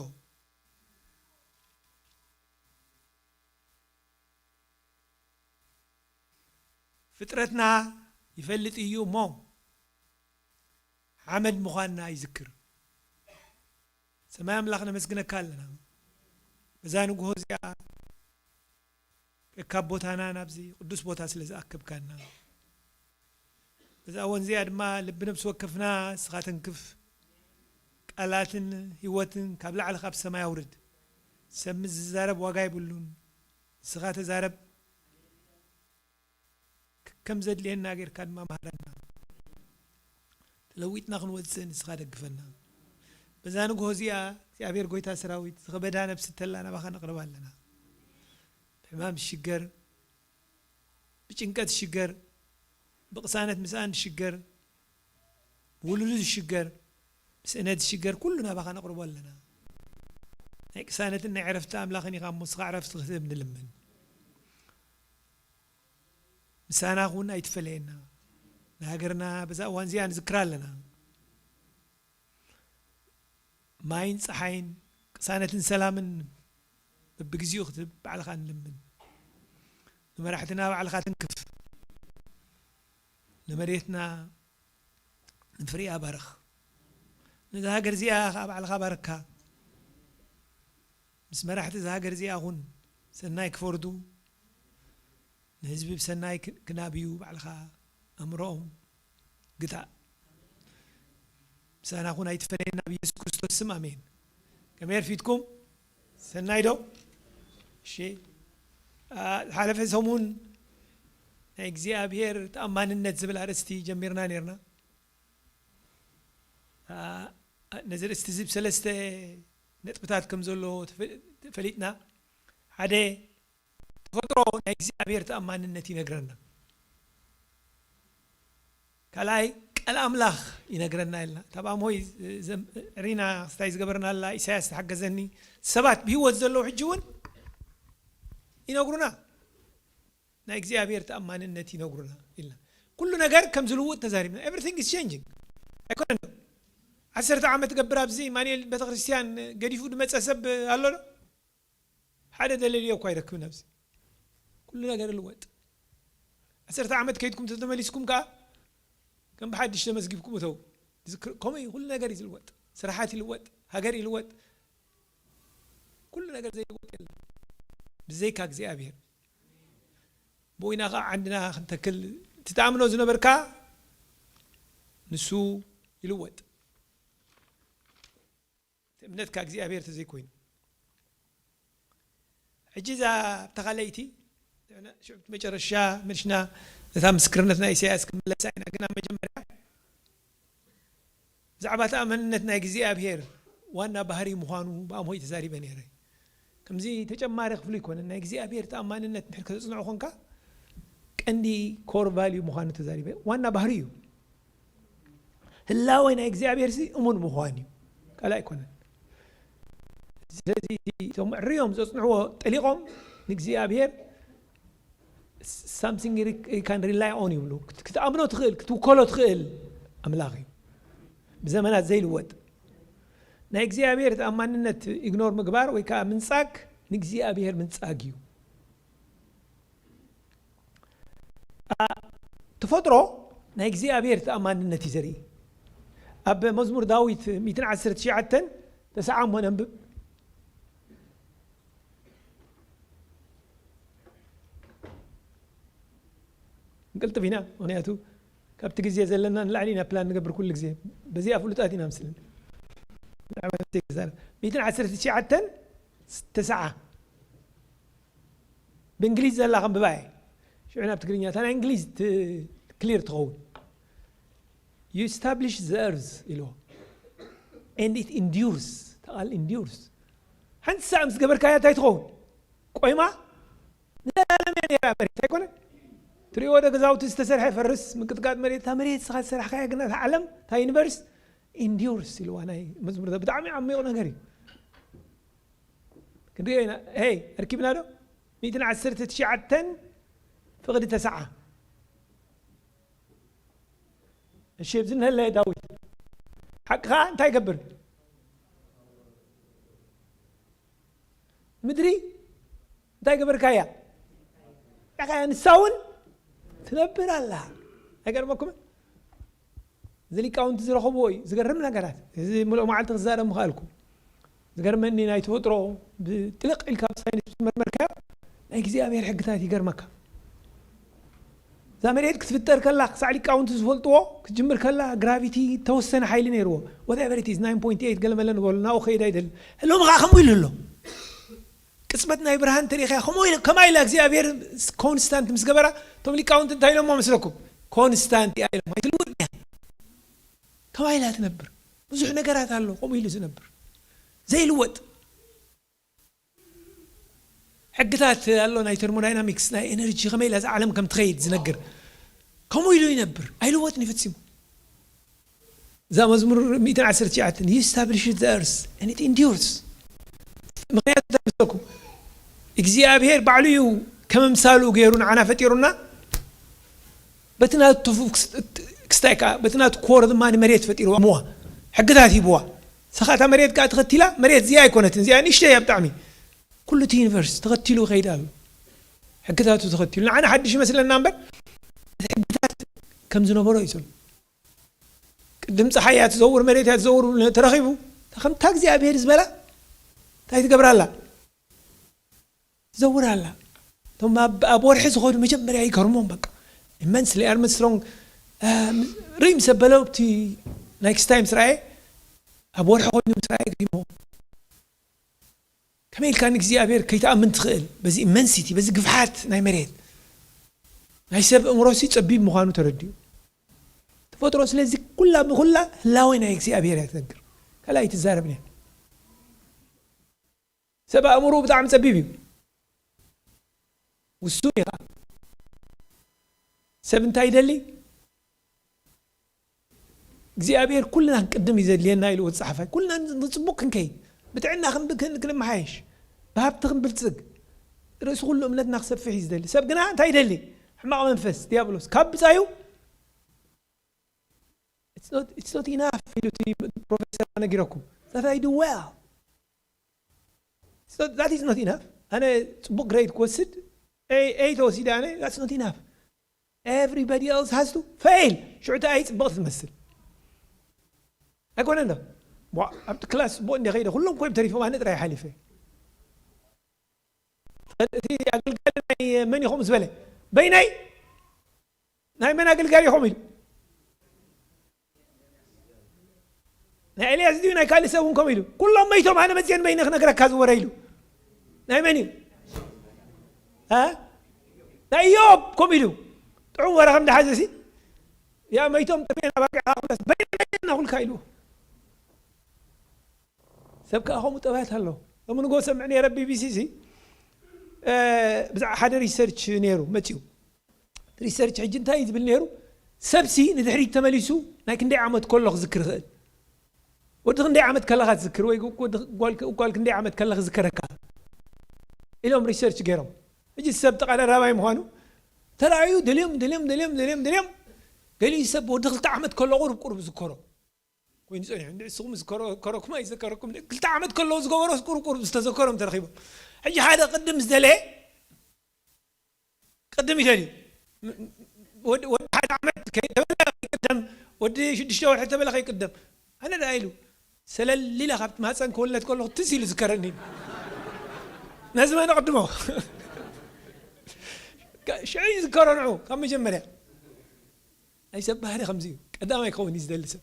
ፍጥረትና ይፈልጥ እዩ እሞ፣ ሓመድ ምዃንና ይዝክር። ሰማይ ኣምላኽ ነመስግነካ ኣለና። በዛ ንግሆ እዚኣ ከካብ ቦታና ናብዚ ቅዱስ ቦታ ስለ ዝኣከብካና፣ በዛ እዋን እዚኣ ድማ ልቢ ነብሲ ወከፍና ንስኻ ተንክፍ። ቃላትን ህይወትን ካብ ላዕሊ ካብ ሰማይ ኣውርድ። ሰብ ምስ ዝዛረብ ዋጋ የብሉን። ንስኻ ተዛረብ። ከም ዘድልየና ጌርካ ድማ መሃረና። ተለዊጥና ክንወጽእ ንስኻ ደግፈና። በዛ ንግሆ እዚኣ እግዚኣብሔር ጎይታ ሰራዊት ዝኸበዳ ነብሲ ተላ ናባኻ ነቕርባ ኣለና። ብሕማም ዝሽገር፣ ብጭንቀት ዝሽገር፣ ብቕሳነት ምስኣን ዝሽገር፣ ብውሉዱ ዝሽገር፣ ብስእነት ዝሽገር ኩሉ ናባኻ ነቕርቦ ኣለና። ናይ ቅሳነትን ናይ ዕረፍቲ ኣምላኽን ኢኻ እሞ ንስኻ ዕረፍቲ ክትህብ ንልምን። ምሳና ኩን ኣይትፈለየና። ንሃገርና በዛ እዋን እዚኣ ንዝክራ ኣለና። ማይን ጸሓይን ቅሳነትን ሰላምን በብግዜኡ ክትህብ ባዕልኻ ንልምን። ንመራሕትና ባዕልኻ ትንክፍ። ንመሬትና ንፍሪኣ ባርኽ። ነዛ ሃገር እዚኣ ኸዓ ባዕልኻ ባርካ። ምስ መራሕቲ እዛ ሃገር እዚኣ ኹን። ሰናይ ክፈርዱ፣ ንህዝቢ ብሰናይ ክ-፣ ክናብዩ ባዕልኻ ኣእምሮኦም ግታእ። ምሳና ኹን ኣይትፈለየና ብኢየሱስ ክርስቶስ ስም ኣሜን። ከመይ ኣርፊድኩም? ሰናይ ዶ? እሺ። አ፣ ዝሓለፈ ሰሙን ናይ እግዚኣብሔር ተኣማንነት ዝብል ኣርእስቲ ጀሚርና ነርና። አ፣ ነዚ ኣርእስቲ እዚ ብሰለስተ ነጥብታት ከም ዘሎ ተፈ-፣ ፈሊጥና። ሓደ፣ ተፈጥሮ ናይ እግዚኣብሔር ተኣማንነት ይነግረና። ካልኣይ፣ ቃል ኣምላኽ ይነግረና ኢልና። እታ ብኣምሆይ ዘም-፣ ሪና ክስታይ ዝገበርናላ ኢሳያስ ተሓገዘኒ። ሰባት ብህይወት ዘለዉ ሕጂ እውን ይነግሩና። ናይ እግዚኣብሔር ተኣማንነት ይነግሩና ኢልና። ኩሉ ነገር ከም ዝልውጥ ተዛሪብና። Everything is changing። ኣይኮነን ዶ? ዓሰርተ ዓመት ገብር ኣብዚ ማኑኤል ቤተክርስትያን ገዲፉ ዝመጸ ሰብ ኣሎ ዶ? ሓደ ደለልዮ እኳ ይረክብን ኣብዚ። ኩሉ ነገር ይልወጥ። ዓሰርተ ዓመት ከይድኩም ተተመሊስኩም ከኣ ከም ብሓድሽ ተመዝጊብኩም እተው። ዝክር-፣ ከምኡ እዩ፣ ኩሉ ነገር እዩ ዝልወጥ። ስራሓት ይልወጥ፣ ሃገር ይልወጥ። ኩሉ ነገር ዘይልወጥ የለን። ብዘይካ እግዚኣብሔር። ብኡ ኢና ኸዓ ዓንድና ክንተክል፣ እቲ ትኣምኖ ዝነበርካ ንሱ ይልወጥ። እቲ እምነትካ እግዚኣብሔር ተዘይኮይኑ። ሕጂ እዛ ኣብታ ካልኣይቲ፣ ሽዑ መጨረሻ መልሽና ነታ ምስክርነት ናይ ኢሳያስ ክምለሳ ኢና። ግን ኣብ መጀመርያ ብዛዕባ ተኣማንነት ናይ እግዚኣብሔር ዋና ባህሪ ምዃኑ ብኣምሆይ ተዛሪበ ነይረ። ከምዚ ተጨማሪ ክፍሉ ኣይኮነን። ናይ እግዚኣብሔር ተኣማንነት እንድሕር ከተጽንዖ ኮንካ፣ ቀንዲ ኮር ቫልዩ ምዃኑ ተዛሪበ። ዋና ባህሪ እዩ። ህላወ ናይ እግዚኣብሔር ሲ እሙን ምዃን እዩ። ካልእ ኣይኮነን። ስለዚ እቶም ዕርዮም ዘጽንዕዎ ጠሊቖም ንእግዚኣብሔር something you re-, you can rely on ይብሉ። ክት-፣ ክትኣምኖ ትኽእል፣ ክትውከሎ ትኽእል ኣምላኽ እዩ። ብዘመናት ዘይልወጥ። ናይ እግዚኣብሔር ተኣማንነት ኢግኖር ምግባር ወይ ከዓ ምንጻግ ንእግዚኣብሔር ምንጻግ እዩ። ኣ-፣ ተፈጥሮ ናይ እግዚኣብሔር ተኣማንነት እዩ ዘርኢ። ኣብ መዝሙር ዳዊት ሚእትን ዓሰርተ ትሽዓተን ተስዓ እሞ ነንብብ። ንቅልጥፍ ኢና፣ ምኽንያቱ ካብቲ ግዜ ዘለና ንላዕሊ ኢና ፕላን ንገብር ኩሉ ግዜ። በዚኣ ፍሉጣት ኢና ምስልን። ብዛዕባ ነፍሰይ ክዛረብ። ሚእትን ዓሰርተ ትሽዓተን ተስዓ። ብእንግሊዝ ዘላ ከንብባ እየ። ሽዑ ናብ ትግርኛ፣ እታ ናይ እንግሊዝ ት-፣ ክሊር ትኸውን። You establish the earth ኢልዎ። And it endures። እታ ቃል endures። ሓንቲ ሳዕ ምስ ገበርካያ እንታይ ትኸውን? ቆይማ ንዘላለም እያ ነይራ መሬት ኣይኮነን? ትሪእዎ ዶ ገዛውቲ ዝተሰርሐ ፈርስ፣ ምንቅጥቃጥ መሬት፣ እታ መሬት ንስኻ ዝሰራሕካያ ግን እታ ዓለም፣ እታ ዩኒቨርስ endures ኢልዋ ናይ መዝሙር። ብጣዕሚ ዓሚቕ ነገር እዩ። ክንሪኦ ኢና። ሄይ፣ ኣርኪብና ዶ? ሚእትን ዓሰርተ ትሽዓተን ፍቕዲ ተስዓ። እሺ፣ ኣብዚ እንሀለ ዳዊት። ሓቅኻ እንታይ ይገብር? ምድሪ እንታይ ገበርካያ? ያኻ ንሳ እውን ትነብር ኣላ። ኣይገርመኩምን? እዚ ሊቃውንቲ ዝረኸብዎ እዩ። ዝገርም ነገራት። እዚ ምሉእ መዓልቲ ክዛረብ ምኽኣልኩ። ዝገርመኒ ናይ ተፈጥሮ ብጥልቕ ኢልካ ብሳይንስ ዝመርመርካዮ ናይ እግዚኣብሔር ሕግታት ይገርመካ። እዛ መሬት ክትፍጠር ከላ፣ ክሳዕ ሊቃውንቲ ዝፈልጥዎ፣ ክትጅምር ከላ ግራቪቲ ተወሰነ ሓይሊ ነይርዎ። Whatever it is፣ ናይን ፖይንት ኤይት ገለ መለ ንበሉ፣ ናብኡ ከይድ ኣይደልን። ሎሚ ኸዓ ከምኡ ኢሉ ኣሎ። ቅጽበት ናይ ብርሃን ተሪኸያ፣ ከምኡ ኢለ-፣ ከማይ ኢላ እግዚኣብሔር ኮንስታንት ምስ ገበራ፣ እቶም ሊቃውንቲ እንታይ ኢሎሞ መስለኩም? ኮንስታንት እያ ኢሎም፣ ኣይትልወጥን እያ። ከማይ ኢላ ትነብር። ብዙሕ ነገራት ኣሎ ከምኡ ኢሉ ዝነብር። ዘይልወጥ ሕግታት ኣሎ፣ ናይ ተርሞዳይናሚክስ፣ ናይ ኤነርጂ፣ ከመይ ኢላ እዛ ዓለም ከም ትኸይድ ዝነግር። ከምኡ ኢሉ ይነብር፣ ኣይልወጥን እዩ ፈጺሙ። እዛ መዝሙር ሚእትን ዓሰርተ ትሽዓተን፣ "You establish the earth and it endures." ምኽንያቱ እንታይ መስለኩም? እግዚኣብሔር ባዕሉ እዩ ከም ኣምሳሉ ገይሩ ንዓና ፈጢሩና። በቲ ናቱ ክስ-፣ ክስታይ ከኣ፣ በቲ ናቱ ኮር ድማ ንመሬት ፈጢርዋ፣ እሞዋ። ሕግታት ሂብዋ። ንሳ ከኣ እታ መሬት ከኣ ተኸቲላ፣ መሬት እዚኣ ኣይኮነትን፣ እዚኣ ንእሽተይ እያ ብጣዕሚ። ኩሉ እቲ ዩኒቨርስ ተኸቲሉ ይኸይድ ኣሎ። ሕግታቱ ተኸቲሉ። ንዓና ሓድሽ ይመስለና እምበር፣ እቲ ሕግታት ከም ዝነበሮ እዩ ዘሎ። ቅድም ጸሓይ እያ ትዘውር፣ መሬት እያ ትዘውር ተረኺቡ። እታ ከምታ እግዚኣብሔር ዝበላ እንታይ ትገብር ኣላ? ትዘውር ኣላ። እቶም ኣብ፣ ኣብ ወርሒ ዝኸዱ መጀመርያ ይገርሞም በቃ። ኢመንስሊ ኣርምስትሮንግ፣ እ፣ ርእይ ምስ ኣበሎ ኣብቲ ናይክስ ታይምስ ረኣየ፣ ኣብ ወርሒ ኮይኑ ምስ ረኣየ ገሪሞ። ከመይ ኢልካ ንእግዚኣብሔር ከይትኣምን ትኽእል? በዚ ኢመንሲቲ፣ በዚ ግፍሓት ናይ መሬት። ናይ ሰብ ኣእምሮሲ ጸቢብ ምዃኑ ተረዲኡ። ተፈጥሮ ስለዚ ኩላ ብኹላ ህላዌ ናይ እግዚኣብሔር እያ ትነግር። ካልእ ኣይትዛረብን እያ። ሰብ ኣእምሮኡ ብጣዕሚ ጸቢብ እዩ። ውሱን እዩ ኸዓ። ሰብ እንታይ ይደሊ? እግዚኣብሔር ኩልና ክንቅድም እዩ ዘድልየና ኢሉ እቲ ጸሓፋይ። ኩልና ንጽቡቕ ክንከይድ፣ ብጥዕና ክን-፣ ክን-፣ ክንመሓየሽ፣ ብሃብቲ ክንብልጽግ፣ ርእሲ ኩሉ እምነትና ክሰፍሕ እዩ ዝደሊ። ሰብ ግና እንታይ ይደሊ? ሕማቕ መንፈስ፣ ዲያብሎስ፣ ካብ ብጻዩ፣ it's not, it's not enough ኢሉ እቲ ፕሮፌሰር ነጊረኩም። That I do well. So that is not enough. ኣነ ጽቡቕ ግሬድ ክወስድ፣ ኤ፣ ኤ ተወሲደ ኣነ፣ that's not enough. Everybody else has to fail. ሽዑ እቲ ኣይ ጽብቕቲ ትመስል። ኣይኮነን ዶ? ዋ፣ ኣብቲ ክላስ ጽቡቕ እንደ ኸይደ፣ ኩሎም ኮይም ተሪፎም፣ ኣነ ጥራይ ሓሊፈ። እቲ ኣገልጋሊ ናይ መን ኢኹም ዝበለ? በይነይ? ናይ መን ኣገልጋሊ ኢኹም ኢሉ? ናይ ኤልያስ ድዩ ናይ ካልእ ሰብ እውን ከምኡ ኢሉ? ኩሎም መይቶም፣ ኣነ መፅየን በይነ ክነግረካ ዝወረ ኢሉ። ናይ መን እዩ? እ? ናይ ኢዮብ ከምኡ ኢሉ። ጥዑም ወረ ከም ዝሓዘ ሲ? ያ መይቶም ጥሜን ኣባጊዕ ኣኹላስ በይነ መይትና ኩልካ ኢሉ። ሰብ ከኣ ከምኡ ጠባያት ኣለዎ። ሎሚ ንጎ ሰምዕ ነይረ ቢ ቢ ሲ ሲ፣ እ፣ ብዛዕባ ሓደ ሪሰርች ነይሩ መፂኡ። ሪሰርች ሕጂ እንታይ እዩ ዝብል ነይሩ? ሰብሲ ንድሕሪት ተመሊሱ ናይ ክንደይ ዓመት ከሎ ክዝክር ይኽእል? ወዲ ክንደይ ዓመት ከለኻ ትዝክር? ወይ ወዲ ጓል፣ ጓል ክንደይ ዓመት ከለኻ ክዝከረካ? ኢሎም ሪሰርች ገይሮም። ሕጂ ሰብ ተቐራራባይ ምዃኑ ተራእዩ፣ ደልዮም፣ ደልዮም፣ ደልዮም፣ ደልዮም፣ ደልዮም። ገሊኡ ሰብ ወዲ ክልተ ዓመት ከሎ ቁሩብ ቁሩብ ዝከሮ ኮይኑ ጸኒሑ። እንድዒ ንስኹም ዝከሮ-፣ ከረኩም ኣይዘከረኩም። ክልተ ዓመት ከለዉ ዝገበሮስ ቁሩብ ቁሩብ ዝተዘከሮም ተረኺቦም። ሕጂ ሓደ ቅድም ዝደለየ ቅድም ይደልዩ። ወዲ፣ ወዲ ሓደ ዓመት ከይተበለ ከይቅደም፣ ወዲ ሽዱሽተ ወርሒ ተበለ ከይቅደም። ኣነ ደኣ ኢሉ፣ ሰለል ኢለ ካብቲ ማህፀን ክውለድ ከለኹ ትዝ ኢሉ ዝከረኒ። ነዚ መን ኣቕድሞ? ሽዑ እዩ ዝከሮ ንዑ፣ ካብ መጀመርያ። ናይ ሰብ ባህሪ ከምዚ እዩ። ቀዳማይ ክኸውን እዩ ዝደሊ ሰብ።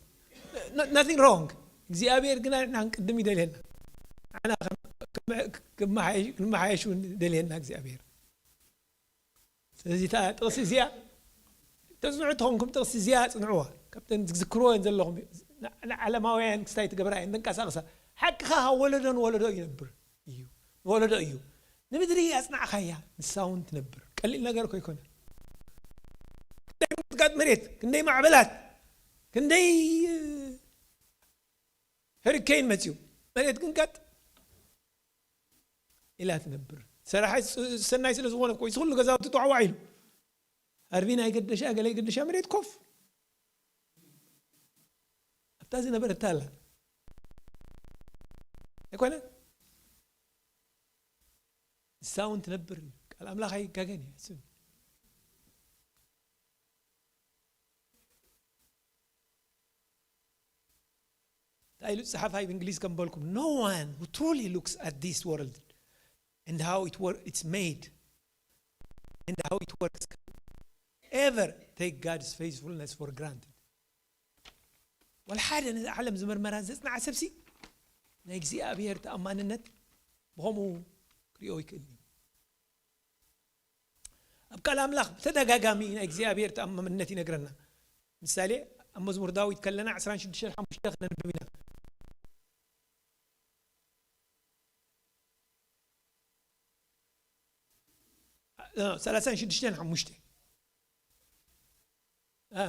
No-, nothing wrong። እግዚኣብሔር ግና ንሕና ክንቅድም ይደልየና። ንሕና ከም፣ ከም ክመሓየሽ እውን ደልየና እግዚኣብሔር። ስለዚ እታ ጥቕሲ እዚኣ ተጽንዑ ተኾንኩም ጥቕሲ እዚኣ ጽንዕዋ። ካብተን ዝዝክርዎ ዘለኹም ንዓለማውያን ክስታይ ትገብራ እየን ተንቀሳቕሳ። ሓቅኻ ካብ ወለዶ ንወለዶ ይነብር እዩ። ንወለዶ እዩ። ንምድሪ ኣጽናዕካያ ንሳ እውን ትነብር። ቀሊል ነገር እኮ ኣይኮነ። ክንደይ ምጥቃጥ መሬት፣ ክንደይ ማዕበላት፣ ክንደይ ህሪኬን መጽዩ መሬት ግን ቀጥ ኢላ ትነብር። ሰራሒ ሰናይ ስለ ዝኾነ እኮ እዚ ኩሉ ገዛውቲ ተዋዕዋዕ ኢሉ። ኣርቢ ናይ ገደሻ ገለ ገደሻ መሬት ኮፍ ኣብታ ዝነበረት ኣላ ኣይኮነ። ንሳ እውን ትነብር እዩ። ቃል ኣምላኽ ኣይጋገን እዩ። ስም እንታይ ኢሉ ጸሓፋይ ብእንግሊዝ ከም በልኩም? No one who truly looks at this world and how it wor- it's made and how it works can ever take God's faithfulness for granted. ወላ ሓደ ነዚ ዓለም ዝመርመራን ዘጽንዓ ሰብሲ ናይ እግዚኣብሔር ተኣማንነት ብኸምኡ ክሪኦ ይክእል እዩ። ኣብ ቃል ኣምላኽ ብተደጋጋሚ ናይ እግዚኣብሔር ተኣማንነት ይነግረና። ምሳሌ ኣብ መዝሙር ዳዊት ከለና ዕስራን ሽዱሽተን ሓሙሽተ ክነንብብ ኢና። እ፣ ሰላሳን ሽዱሽተን ሓሙሽተ። እ።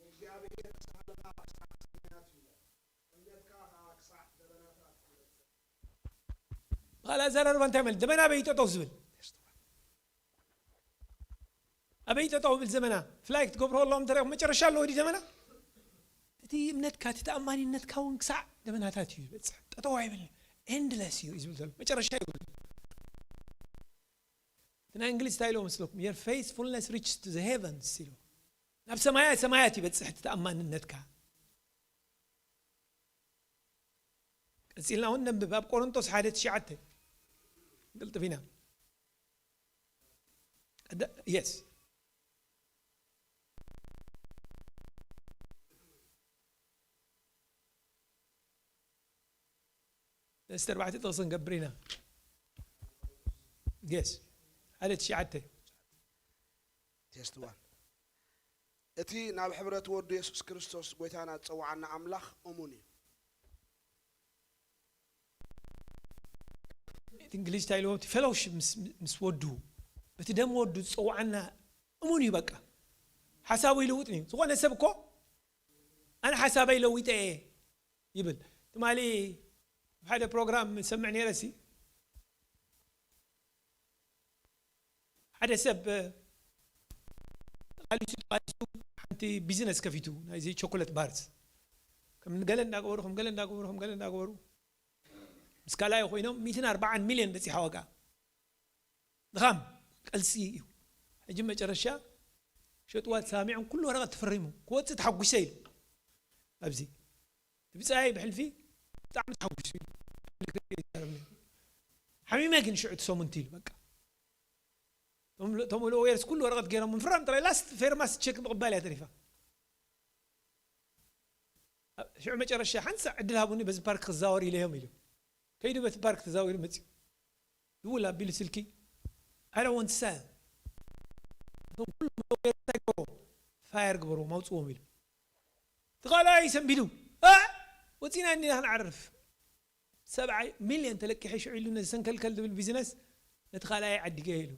እግዚኣብሔር ኣስማልኻ ክሳዕ ሰማያት እዩ፣ እምነትካ ኸዓ ክሳዕ ደበናታት ትበጽሕ። ብኻልእ ኣዘራርባ እንታይ ማለት? ደበና ኣበይ ጠጠው ዝብል? ኣበይ ጠጠው ብል ዘመና? ፍላይ ክትገብሮ ኣለዎም እንተ መጨረሻ ኣለዎ ድዩ ደበና? እቲ እምነትካ፣ እቲ ተኣማኒነትካ እውን ክሳዕ ደበናታት እዩ ዝበጽሕ። ጠጠው ኣይብል፣ ኤንድለስ እዩ ዝብል ዘሎ። መጨረሻ ይብሉ። እቲ ናይ እንግሊዝ እንታይ ኢሎ መስለኩም? Your faithfulness reaches to the heavens ኢሎ። ናብ ሰማያት ሰማያት ይበጽሕ እቲ ተኣማንነትካ። ቀጺልና እውን ነንብብ። ኣብ ቆሮንቶስ ሓደ ትሽዓተ። ቅልጥፍ ኢና። ቀዳ-፣ የስ። እስቲ ኣርባዕተ ጥቕሲ ንገብር ኢና። የስ። ሓደ ትሽዓተ። ቴስት ዋን። እቲ ናብ ሕብረት ወዱ የሱስ ክርስቶስ ጎይታና ዝጸውዓና ኣምላኽ እሙን እዩ። እቲ እንግሊዝ እንታይ ኢልዎ? እቲ ፌሎውሺፕ ምስ፣ ምስ ወዱ፣ በቲ ደም ወዱ ዝጸውዓና እሙን እዩ። በቃ ሓሳቡ ይልውጥ እዩ። ዝኾነ ሰብ እኮ ኣነ ሓሳበይ ለዊጠ እየ ይብል። ትማሊ ኣብ ሓደ ፕሮግራም ሰምዕ ነይረ ሲ፣ ሓደ ሰብ፣ እ፣ ተቓሊሱ፣ ተቓሊሱ ሓንቲ ቢዝነስ ከፊቱ፣ ናይዚ ቸኮለት ባርስ። ከም ገለ እንዳገበሩ፣ ከም ገለ እንዳገበሩ፣ ከም ገለ እንዳገበሩ፣ ምስ ካልኣይ ኮይኖም ሚእትን ኣርባዓን ሚልዮን በጺሓ ዋጋ። ድኻም፣ ቀልሲ እዩ። ሕጂ መጨረሻ ሸጥዋ ተሳሚዖም፣ ኩሉ ወረቐት ተፈሪሙ፣ ክወጽእ ተሓጒሰ ኢሉ። ኣብዚ እቲ ብጻይ ብሕልፊ ብጣዕሚ ተሓጒሱ እዩ። ሓሚመ ግን ሽዑ እቲ ሰሙን ኢሉ በቃ። እቶም፣ እቶም ሎየርስ ኩሉ ወረቐት ገይሮም ምፍራም ጥራይ፣ ላስት ፌርማስ ቸክ ምቕባል እያ ተሪፋ። ሽዑ መጨረሻ ሓንሳእ ዕድል ሃቡኒ በዚ ፓርክ ክዛወር ኢለዮም ኢሉ። ከይዱ በቲ ፓርክ ተዛዊሩ መጺኡ። ድውል ኣቢሉ ስልኪ፣ I don't want to sell። እቶም ኩሉ ሎየርስ እንታይ ግበርዎ? ፋየር ግበርዎም፣ ኣውጽዎም ኢሉ። እቲ ካልኣይ ሰንቢዱ፣ እ፣ ወጺና እንዲና ክንዓርፍ። ሰብዓ ሚልዮን ተለቂሐ ሽዑ ኢሉ ነዚ ሰንከልከል ዝብል ቢዝነስ ነቲ ካልኣይ ዓዲገ ኢሉ።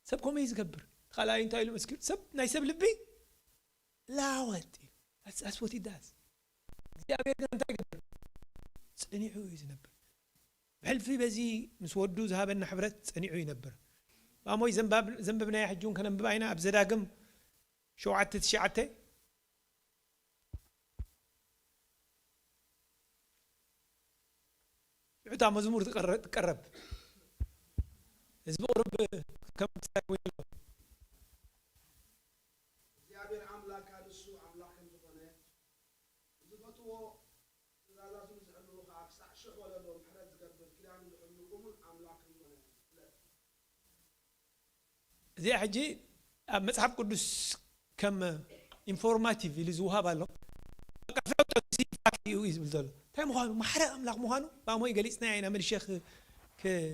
ሰብ ከምኡ እዩ ዝገብር። እቲ ካልኣይ እንታይ ኢሉ መስኪሩ? ሰብ፣ ናይ ሰብ ልቢ ላወጥ እዩ። That's, that's what he does። እግዚኣብሔር ግን እንታይ ይገብር? ጸኒዑ እዩ ዝነብር። ብሕልፊ በዚ ምስ ወዱ ዝሃበና ሕብረት ጸኒዑ ይነብር። ማሞይ ዘንባብ-፣ ዘንበብናያ ሕጂ እውን ከነንብባ ኢና። ኣብ ዘዳግም ሸውዓተ ትሽዓተ። ሽዑ እታ መዝሙር ትቀረ-፣ ትቀረብ። ህዝቢ ቁሩብ ከም ክሳይ ኮይኑ ኣሎ። እግዚኣብሔር ኣምላካ ንሱ ኣምላኽ ከም ዝኾነ፣ ንዝፈትዎ ትእዛዛቱ ንዝሕልዉ ኸዓ ክሳዕ ሽሕ ወለዶ ምሕረት ዝገብር፣ ኪዳኑ ዝሕሉ እሙን ኣምላኽ ከም ዝኾነ ፍለጥ። እዚኣ ሕጂ ኣብ መጽሓፍ ቅዱስ ከም ኢንፎርማቲቭ ኢሉ ዝውሃብ ኣሎ። በቃ ፍለጦ፣ እዚ ፋክት እዩ ዝብል ዘሎ። እንታይ ምዃኑ፣ ማሕረ ኣምላኽ ምዃኑ ብኣሞይ ገሊጽናዮ ኢና፣ መልሸ ክ-፣ ክ-፣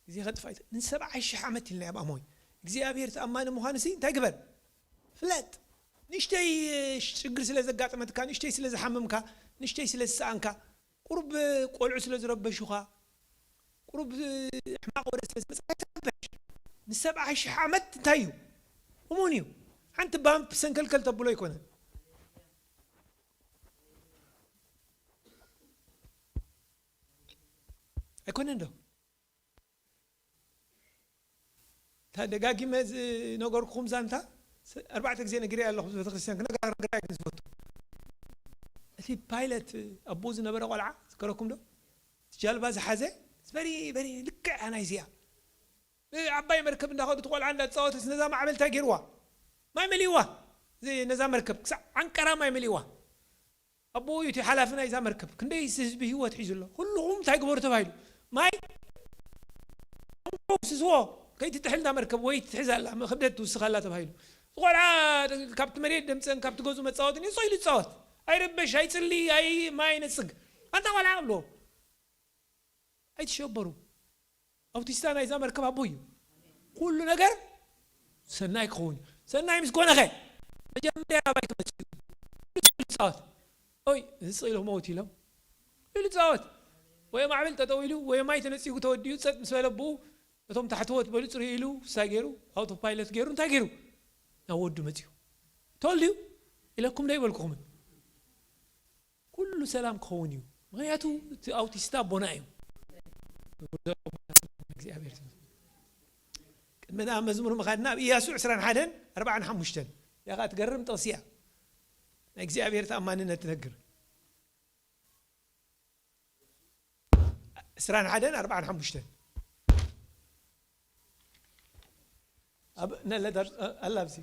ግዜ ከጥፋእ ኣይት-፣ ንሰብዓ ሺሕ ዓመት ኢልና ኣብ ኣሞይ እግዚኣብሔር ተኣማኒ ምዃኑ ሲ እንታይ ግበር? ፍለጥ። ንእሽተይ ሽግር ስለ ዘጋጠመትካ፣ ንእሽተይ ስለ ዝሓመምካ፣ ንእሽተይ ስለ ዝሰኣንካ፣ ቁሩብ ቆልዑ ስለ ዝረበሹኻ፣ ቁሩብ ሕማቕ ወረ ስለ ዝመጽእ ኣይትረበሽ። ንሰብዓ ሺሕ ዓመት እንታይ እዩ? እሙን እዩ። ሓንቲ ባምፕ ሰንከልከል ተብሎ ኣይኮነን። ኣይኮነን ዶ? እታ ደጋጊመ ዝነገርኩኹም ዛንታ፣ ስ-፣ ኣርባዕተ ግዜ ነጊረያ ኣለኹ፣ ቤተክርስትያን ክነጋገር ግን ዝፈቱ። እቲ ፓይለት፣ ኣቦ ዝነበረ ቆልዓ፣ ዝከረኩም ዶ? እቲ ጃልባ ዝሓዘ፣ በሪ፣ በሪ፣ ልክዕ ናይዚኣ። ብዓባይ መርከብ እንዳኸዱ እቲ ቆልዓ እንዳተጻወተስ ነዛ ማዕበል እንታይ ገይርዋ? ማይ መሊእዋ። እዚ ነዛ መርከብ ክሳዕ ዓንቀራ ማይ መሊእዋ። ኣቦኡ እዩ እቲ ሓላፊ ናይዛ መርከብ። ክንደይ ህዝቢ ህይወት ሒዙ ኣሎ። ኩልኹም እንታይ ግበሩ ተባሂሉ? ማይ ኣንቁ፣ ስስዎ፣ ከይትጥሕል እዛ መርከብ ወይ ትሕዝ ኣላ፣ ክብደት ትውስኽ ኣላ ተባሂሉ። እዚ ቆልዓ ካብቲ መሬት ደምፀን ካብቲ ገዝኡ መፃወትን እዩ፣ ስቕ ኢሉ ይፃወት። ኣይርበሽ፣ ኣይፅሊ፣ ኣይ ማይ ነፅግ። ኣንታ ቆልዓ ኣብሎ። ኣይትሸበሩ። ኣውቲስታ ናይዛ መርከብ ኣቦ እዩ። ኩሉ ነገር ሰናይ ክኸውን እዩ። ሰናይ ምስ ኮነኸ መጀመርያ ናባይ ክመጽእ እዩ። ኢሉ ጻወት። ኦይ፣ እዚ ስቕ ኢሉ ክመውት ኢሎም። ኢሉ ጻወት። ወይ ማዕበል ጠጠው ኢሉ፣ ወይ ማይ ተነጺጉ ተወዲኡ ጸጥ ምስ በለ ኣቦኡ፣ እቶም ታሕተዎት በሉ ጽርዩ ኢሉ፣ እንታይ ገይሩ? ኣውቶ ፓይለት ገይሩ፣ እንታይ ገይሩ? ናብ ወዱ መጺኡ። ተወልድዩ? ኢለኩም ዶ ይበልኩኹምን? ኩሉ ሰላም ክኸውን እዩ። ምኽንያቱ እቲ ኣውቲስታ ኣቦና እዩ። እግዚኣብሔር ይመስገን። ቅድሚ ናብ መዝሙር ምኻድና ኣብ ኢያሱ ዕስራን ሓደን ኣርባዓን ሓሙሽተን። እዚኣ ኸዓ ትገርም ጥቕሲ እያ። ናይ እግዚኣብሔር ተኣማንነት ትነግር። ዕስራን ሓደን ኣርባዓን ሓሙሽተን። ኣብ፣ ነለ ዳር-፣ ኣላ ኣብዚ።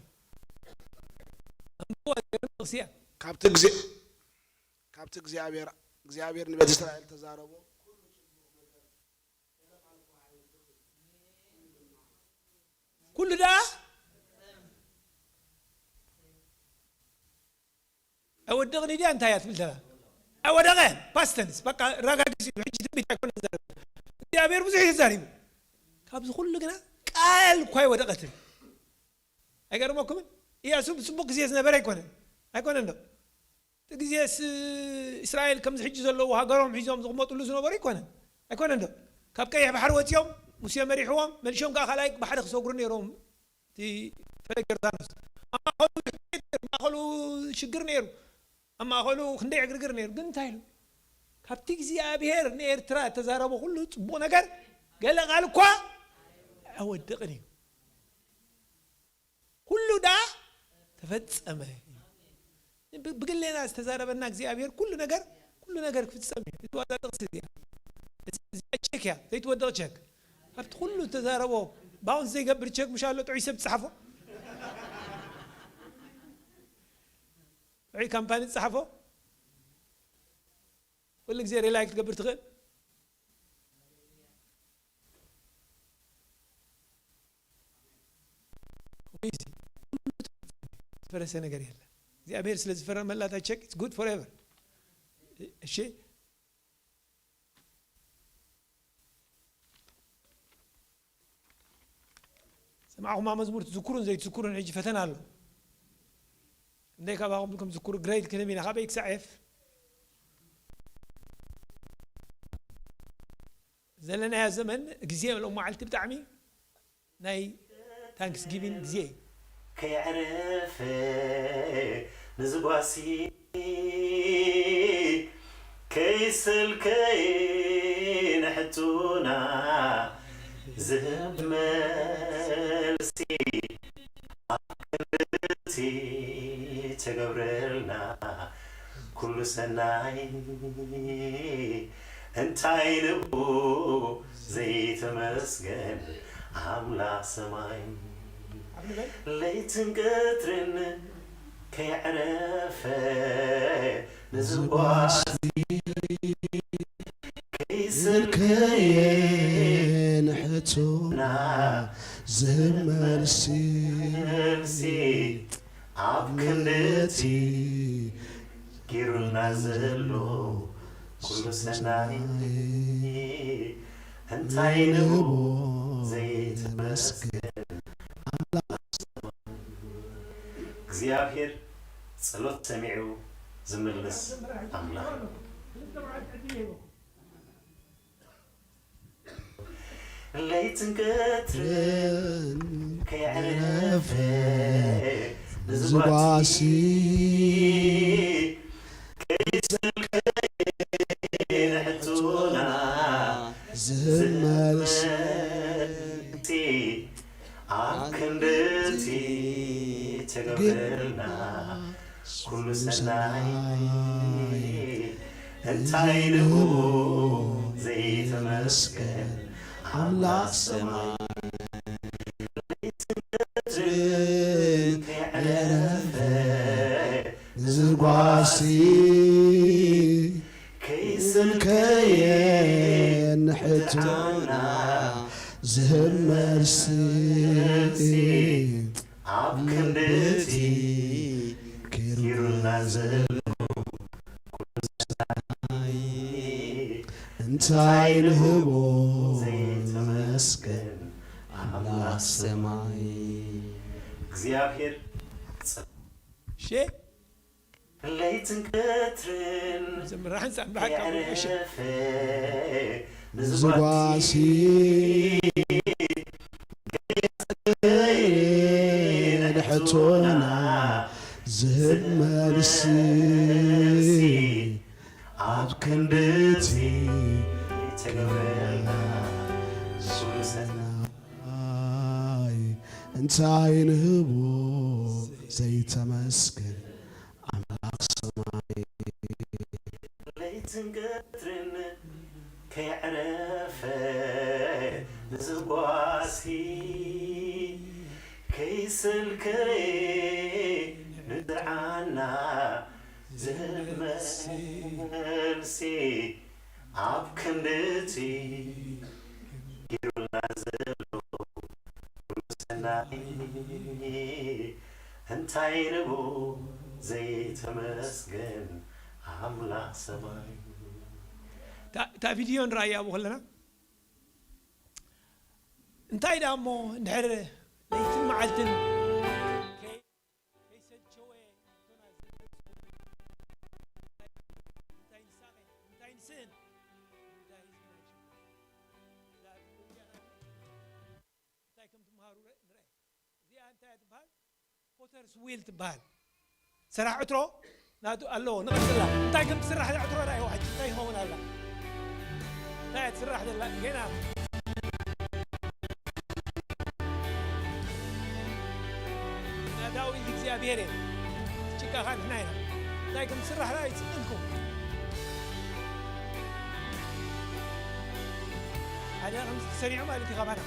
ኣንብብዋ፣ ትገርም ጥቕሲ እያ። ካብቲ ግዜ-፣ ካብቲ እግዚኣብሔር፣ እግዚኣብሔር ንቤት እስራኤል ተዛረቦ። ኩሉ ደኣ ኣይወደቕን ድያ እንታይ እያ ትብል ዘላ? ኣይወደቐን። ፓስተንስ፣ በቃ፣ ረጋጊጽ እዩ። ሕጂ ትንቢት ኣይኮነን ዘረባ። እግዚኣብሔር ብዙሕ እዩ ተዛሪቡ። ካብዚ ኩሉ ግና ቃል እኳ ኣይወደቐትን። ኣይገርመኩምን? ኢያሱ ብጽቡቕ ግዜ ዝነበረ ኣይኮነን። ኣይኮነን ዶ? እቲ ግዜስ እስራኤል ከምዚ ሕጂ ዘለዉ ሃገሮም ሒዞም ዝቕመጥሉ ዝነበሩ ኣይኮነን። ኣይኮነን ዶ? ካብ ቀይሕ ባሕሪ ወጺኦም፣ ሙሴ መሪሕዎም፣ መሊሾም ከኣ ካልኣይ ባሕሪ ክሰግሩ ነይሮም። እቲ ፈለግ ዮርዳኖስ። ኣብ ማእከሉ ድሕነት ነይሩ፣ ኣብ ማእከሉ ሽግር ነይሩ፣ ኣብ ማእከሉ ክንደይ ዕግርግር ነይሩ። ግን እንታይ ኢሉ? ካብቲ እግዚኣብሔር ንኤርትራ እተዛረቦ ኩሉ ጽቡቕ ነገር ገለ ቃል እኳ ኣይወድቕን እዩ። ኩሉ ደኣ ተፈጸመ። ብ-፣ ብግሌና ዝተዛረበና እግዚኣብሔር ኩሉ ነገር፣ ኩሉ ነገር ክፍጸም እዩ። እቲ ዋዛ ጥቕሲ እዚኣ። እዚ፣ እዚኣ ቸክ እያ፣ ዘይትወድቕ ቸክ። ኣብቲ ኩሉ ዝተዛረቦ ባውንስ ዘይገብር ቸክ ምሽ ኣሎ ጥዑይ ሰብ ትጽሓፎ? ጥዑይ ካምፓኒ ትጽሓፎ? ኩሉ ግዜ ሪላይ ክትገብር ትኽእል? ወይ እዚ ዝፈረሰ ነገር የለ። እግዚኣብሔር ስለ ዝፈረመላ እታ ቸክ፣ it's good forever። እሺ? ሰማዕኹማ መዝሙር ትዝክሩን ዘይትዝክሩን ሕጂ ፈተና ኣሎ። ክንደይ ካባኹም ከም ዝዝክሩ ግሬድ ክንደይ ኢና? ካበይ ክሳዕ ኤፍ? ዘለናዮ ዘመን ግዜ ሎም መዓልቲ ብጣዕሚ ናይ ታንክስጊቪንግ ግዜ እዩ። ከየዕረፈ ንዝጓሲ ከይሰልከየ ንሕቶና ዝህብ መልሲ ኣብ ክንድቲ ተገብረልና ኩሉ ሰናይ እንታይ ንብኡ ዘይተመስገን ኣምላኽ ሰማይ። ለይትን ቀትርን ከየዕረፈ ንዝጓዝ ከይስልከየ ንሕቶና ዝህብ መልሲ ጌሩልና ዘሎ ኩሉ ሰናይ እንታይ ንህቦ ዘይተመስገን ኣምላኽ። እግዚኣብሔር ጸሎት ሰሚዑ ዝምልስ ኣምላኽ። ለይትን ቀትርን ከይዕረፈ ንዝጓሲ ከይስልከ ንሕቶና ዝህብ መልሲ ኣብ ክንድቲ ተገብረልና ኩሉ ሰናይ እንታይ ንህቦ ዘይተመስገን ኣምላኽ ሰማይ። ለይትን ቀትርን ከይዕረፈ ንዝጓሲ ከይስልከየ ንሕቶና ዝህብ መልሲ ኣብ ክንድቲ ኪሩና ዘሎ እንታይ ንህቦ ዘይተመስገን ኣምላኽ ሰማይ። እግዚኣብሔር ጸ- ሼ ለይትን ቀትርን ዘምራን ጻንባሓት ካብ ቁሸ። የዕረፈ ንዝጓሲ ንሕቶና ዝህብ መልሲ ኣብ ክንድቲ ተገብረልና ኩሉ ሰናይ እንታይ ንህቦ ዘይተመስገን ኣምላኽ ሰማይ። ለይትን ቀትርን ከይዕረፈ ንዝጓሲ ከይሰልከየ ንዝርዓና ዝህብ መልሲ ኣብ ክንድቲ ጌሩልና ዘሎ ሰናይ እንታይ ንቡ ዘይተመስገን ኣምላኽ ሰማይ። እታ ቪድዮ ንረኣያ ኣብ ከለና እንታይ ደኣ እሞ እንድሕር ለይትን መዓልትን ከይሰልቸወ እንታይ ንሳቐ እንታይ ንስእን እንታይ ህዝብና ይሽምር እንታይ ከም ትምሃሩ ንርአ። እዚኣ እንታይ እያ ትበሃል? ፖተርስ ዊል ትበሃል። ሰራሕ ዕትሮ ናቱ ኣለዎ። ንቐጽላ እንታይ ከም ትስራሕ እዛ ዕትሮ ርኣይዋ ሕጂ እንታይ ይኸውን ኣላ? እንታይ እያ ትስራሕ ዘላ? ገና ናዳዊ እግዚኣብሔር እየ። ጭቃኻ ንሕና ኢና። እንታይ ከም ትስራሕ ርኣይ ጽንኩም ሓደ ከም ተሰሪዑ ማለት እዩ ካባና።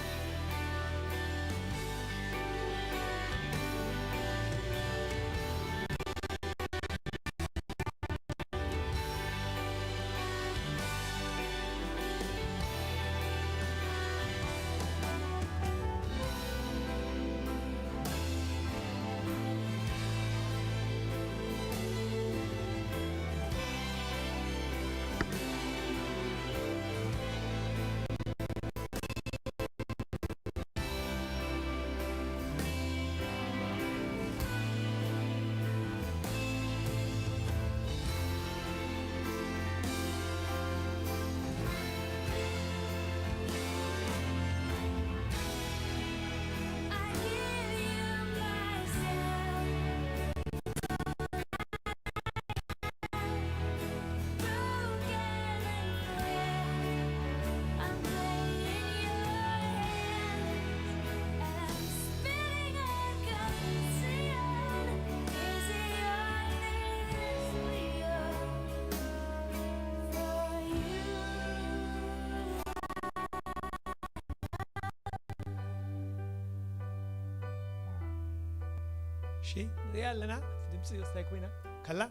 እሺ ንሪኣ ኣለና። ድምፂ ወስታይ ኮይና ከላ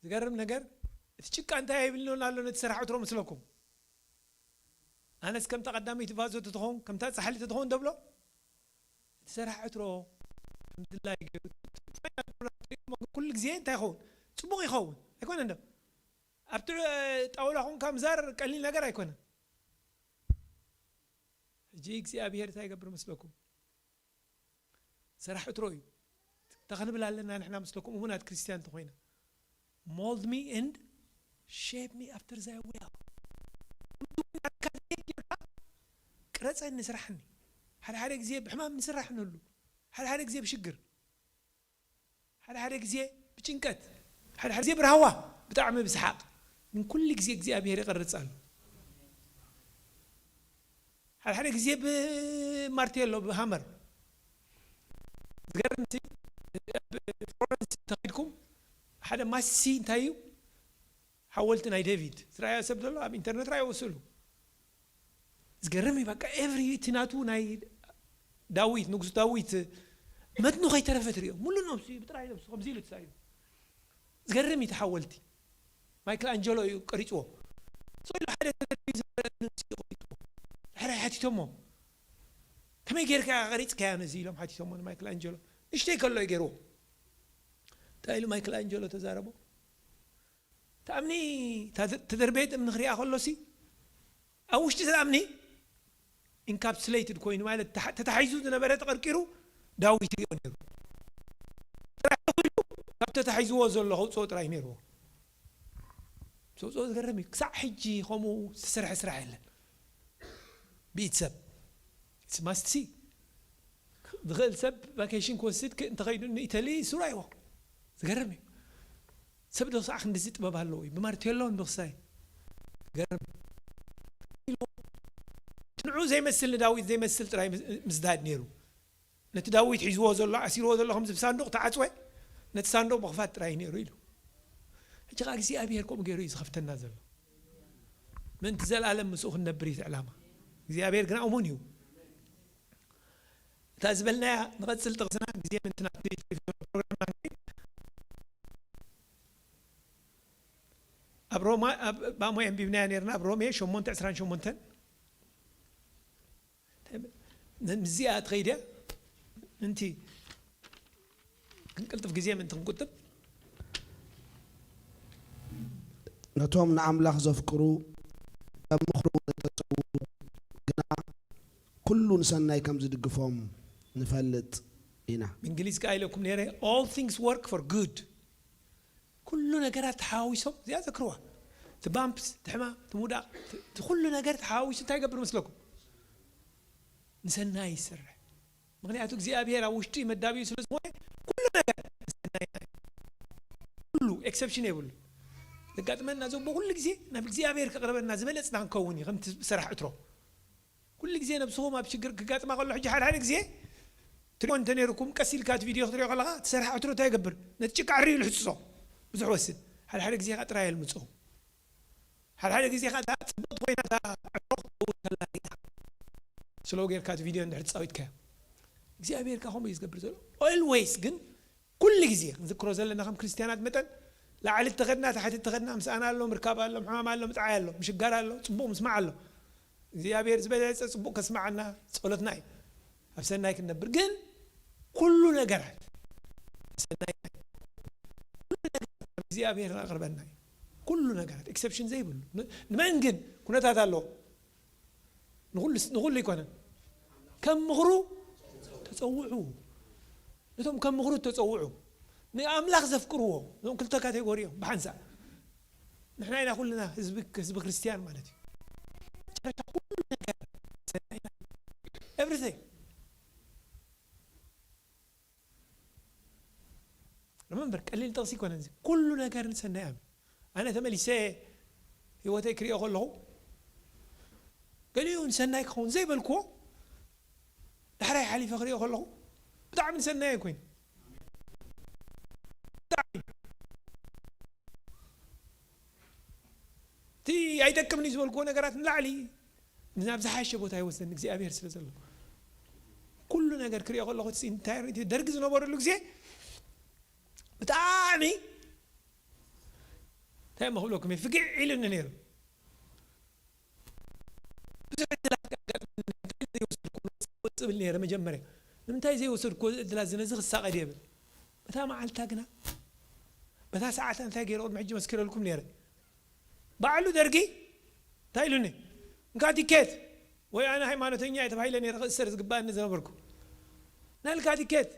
ዝገርም ነገር እቲ ጭቃ እንታይ ይብልኖን ኣሎ ነቲ ሰራሕ ዕትሮ መስለኩም? ኣነስ ከምታ ቀዳመይቲ ቫዞ ተትኸውን ከምታ ፃሕሊ ተትኸውን ደብሎ እቲ ሰራሕ ዕትሮ ከምድላይ ገይሩ። ትሪእዎ፣ ኩሉ ግዜ እንታይ ይኸውን? ጽቡቕ ይኸውን። ኣይኮነን ዶ? ኣብቲ፣ እ፣ ጣውላ ኾንካ ምዛር ቀሊል ነገር ኣይኮነን። ሕጂ እግዚኣብሔር እንታይ ይገብር መስለኩም? ስራሕ ዕትሮ እዩ። እንታይ ክንብል ኣለና ንሕና ምስለኩም እሙናት ክርስትያን እንተኾይና? "Mold me and shape me after thy will." ቅረጸኒ፣ ስራሕኒ። ሓደ ሓደ ግዜ ብሕማም ንስራሕ ንህሉ። ሓደ ሓደ ግዜ ብሽግር። ሓደ ሓደ ግዜ ብጭንቀት። ሓደ ሓደ ግዜ ብራህዋ። ብጣዕሚ ብሰሓቕ። ግን ኩሉ ግዜ እግዚኣብሔር ይቐርጽ ኣሎ። ሓደ ሓደ ግዜ ብማርቴሎ፣ ብሃመር። ዝገርም ሲ፣ ኣብ ፍሎረንስ እንተኺድኩም፣ ሓደ ማሲ እንታይ እዩ? ሓወልቲ ናይ ዴቪድ። ዝረኣዮ ሰብ ዘሎ ኣብ ኢንተርነት ረኣዮ፣ ወስሉ። ዝገርም እዩ፣ በቃ፣ ኤቭሪ፣ እቲ ናቱ ናይ ዳዊት፣ ንጉስ ዳዊት መትኑ ከይተረፈ ትሪኦ። ሙሉ ነብሱ እዩ፣ ብጥራይ ነብሱ፣ ከምዚ ኢሉ ተሳኢሉ። ዝገርም እዩ፣ እቲ ሓወልቲ። ማይክል ኣንጀሎ እዩ ቀሪጽዎ። ስቕ ኢሉ ሓደ ተደርቢ ዝበለ እምኒ ኣምጺኡ ቀሪጽዎ። ድሕሪ ሓቲቶሞ፣ "ከመይ ጌርካ ኢኻ ቀሪጽካዮ ነዚ?" ኢሎም ሓቲቶሞ ንማይክል ኣንጀሎ። ንእሽተይ ከሎ እዩ ገይርዎ። እንታይ ኢሉ ማይክል ኣንጀሎ ተዛረቦ? "እታ እምኒ፣ እታ ተ-፣ ተደርበየት እምኒ ክሪኣ ከሎሲ፣ ኣብ ውሽጢ እታ እምኒ ኢንካፕሱሌትድ ኮይኑ፣ ማለት ተታ-፣ ተታሒዙ ዝነበረ ተቐርቂሩ ዳዊት ይሪኦ ነይሩ። ጥራይ ኮይኑ ካብ ተታሒዝዎ ዘሎ ከውፅኦ ጥራይ ነይርዎ። ከውፅኦ ዝገርም እዩ። ክሳዕ ሕጂ ከምኡ ዝተሰርሐ ስራሕ የለን። ብኢድ ሰብ። It's must see። ዝኽእል ሰብ ቫኬሽን ክወስድ ክ-፣ እንተኸይዱ ንኢተሊ ሱር ኣይዎ። ዝገርም እዩ። ሰብ ዶ ሳዕ ክንድዚ ጥበብ ኣለዎ እዩ? ብማርቴሎን ብኽሳይ። ዝገርም እዩ። ኢሉ ንዑ ዘይመስል፣ ንዳዊት ዘይመስል ጥራይ ምስ-፣ ምስዳድ ነይሩ። ነቲ ዳዊት ሒዝዎ ዘሎ፣ ኣሲርዎ ዘሎ ከምዚ ብሳንዱቕ ተዓጽወ፣ ነቲ ሳንዱቕ ምኽፋት ጥራይ ነይሩ ኢሉ። ሕጂ ኸኣ እግዚኣብሔር ከምኡ ገይሩ እዩ ዝኸፍተና ዘሎ። ምእንቲ ዘላለም ምስኡ ክንነብር እዩ እቲ ዕላማ። እግዚኣብሔር ግና እሙን እዩ። እታ ዝበልናያ ንቐጽል ጥቕስና ግዜ ምእንቲ ናብቲ ፕሮግራምና ንከይድ። ኣብ ሮማ፣ ኣብ፣ ባሞይ ኣንቢብናያ ነይርና፣ ኣብ ሮሜ ሸሞንተ ዕስራን ሸሞንተን። ን-፣ ምስዚኣ ትኸይድ እያ። ምእንቲ ክንቅልጥፍ ግዜ ምእንቲ ክንቁጥብ። ነቶም ንኣምላኽ ዘፍቅሩ፣ ከም ምኽሩ ንተጸውዑ ግና፣ ኩሉ ንሰናይ ከም ዝድግፎም ንፈልጥ ኢና። ብእንግሊዝ ከኣ ኢለኩም ነይረ፣ "All things work for good." ኩሉ ነገራት ተሓዋዊሶም፣ እዚኣ ዘክርዋ። እቲ ባምፕስ፣ እቲ ሕማም፣ እቲ ምውዳቕ፣ እቲ፣ እቲ ኩሉ ነገር ተሓዋዊሱ እንታይ ይገብር መስለኩም? ንሰናይ ይሰርሕ። ምኽንያቱ እግዚኣብሔር ኣብ ውሽጢ መዳቢኡ ስለ ዝኾነ፣ ኩሉ ነገር ንሰናይ እዩ። ኩሉ ኤክሰፕሽን የብሉ። ዘጋጥመና ዘቦ ኩሉ ግዜ ናብ እግዚኣብሔር ከቕርበና ዝበለጽና ክንከውን እዩ፣ ከምቲ ዝሰርሕ ዕትሮ። ኩሉ ግዜ ነብስኹም ኣብ ሽግር ክጋጥማ ከሎ፣ ሕጂ ሓደ ሓደ ግዜ ትሪኦ እንተ ነይርኩም፣ ቀስ ኢልካ እቲ ቪድዮ ክትሪኦ ከለኻ፣ እቲ ሰርሓ ዕትሮ እንታይ ይገብር? ነቲ ጭቃ ዕሪ ኢሉ ሕጽጾ። ብዙሕ ወስድ። ሓደ ሓደ ግዜ ከኣ ጥራይ የልምጾ። ሓደ ሓደ ግዜ ከኣ እታ ጽብቕቲ ኮይና እታ ዕትሮ ክትከውን ከላ ርኢኻ። ስሎው ጌርካ እቲ ቪድዮ እንድሕር ተጻዊትካዮ። እግዚኣብሔር ከኣ ከምኡ እዩ ዝገብር ዘሎ። ኦልዌይስ ግን ኩሉ ግዜ ክንዝክሮ ዘለና ከም ክርስትያናት መጠን፣ ላዕሊ እተኸድና፣ ታሕቲ እተኸድና፣ ምስኣን ኣሎ፣ ምርካብ ኣሎ፣ ምሕማም ኣሎ፣ ምጥዓይ ኣሎ፣ ምሽጋር ኣሎ፣ ጽቡቕ ምስማዕ ኣሎ። እግዚኣብሔር ዝበለጸ ጽቡቕ ከስምዓና ጸሎትና እዩ። ኣብ ሰናይ ክንነብር ግን ኩሉ ነገራት ሰናይ፣ ኩሉ ነገራት ኣብ እግዚኣብሔር ኣቕርበና እዩ። ኩሉ ነገራት ኤክሰፕሽን ዘይብሉ። ን-፣ ንመን ግን ኩነታት ኣለዎ? ንኹሉ ስ-፣ ንኹሉ ኣይኮነን። ከም ምኽሩ ተጸውዑ። ነቶም ከም ምኽሩ ተጸውዑ። ንኣምላኽ ዘፍቅርዎ፣ እዞም ክልተ ካቴጎሪ እዮም ብሓንሳእ። ንሕና ኢና ኩልና ህዝቢ፣ ህዝቢ ክርስትያን ማለት እዩ። መጨረሻ ኩሉ ነገር ሰናይ ኢና። ኤቭሪቲንግ። ሪመምበር፣ ቀሊል ጥቕሲ ኣይኮነን እዚ። ኩሉ ነገር ንሰናይ እዩ። ኣነ ተመሊሰ ህይወተይ ክሪኦ ከለኹ፣ ገሊኡ ንሰናይ ክኸውን ዘይበልክዎ፣ ዳሕራይ ሓሊፈ ክሪኦ ከለኹ፣ ብጣዕሚ ንሰናይ እዩ ኮይኑ። ብጣዕሚ። እቲ ኣይጠቅምን እዩ ዝበልክዎ ነገራት ንላዕሊ፣ ናብ ዝሓሸ ቦታ ይወስደኒ እግዚኣብሔር ስለ ዘሎ። ኩሉ ነገር ክሪኦ ከለኹ፣ እቲ ኢንታይር ደርጊ ዝነበረሉ ግዜ፣ ብጣዕሚ፣ እንታይ እሞ ክብለኩም እየ፣ ፍግዕ ኢሉኒ ነይሩ። ብዙሕ ዕድላት ኣጋጥመኒ፣ ንምንታይ ዘይወሰድኩ፣ ወጽእ እብል ነይረ መጀመርያ። ንምንታይ ዘይወሰድኩ ዕድላት፣ ነዚ ክሳቐ ድየ እብል። በታ መዓልታ ግና፣ በታ ሰዓት እንታይ ገይረ ቅድሚ ሕጂ መስክረልኩም ነይረ። ባዕሉ ደርጊ እንታይ ኢሉኒ? እንካ ቲኬት ወይ ኣነ ሃይማኖተኛ እየ ተባሂለ ነይረ ክእሰር ዝግባእኒ ዝነበርኩ። ናልካ ቲኬት፣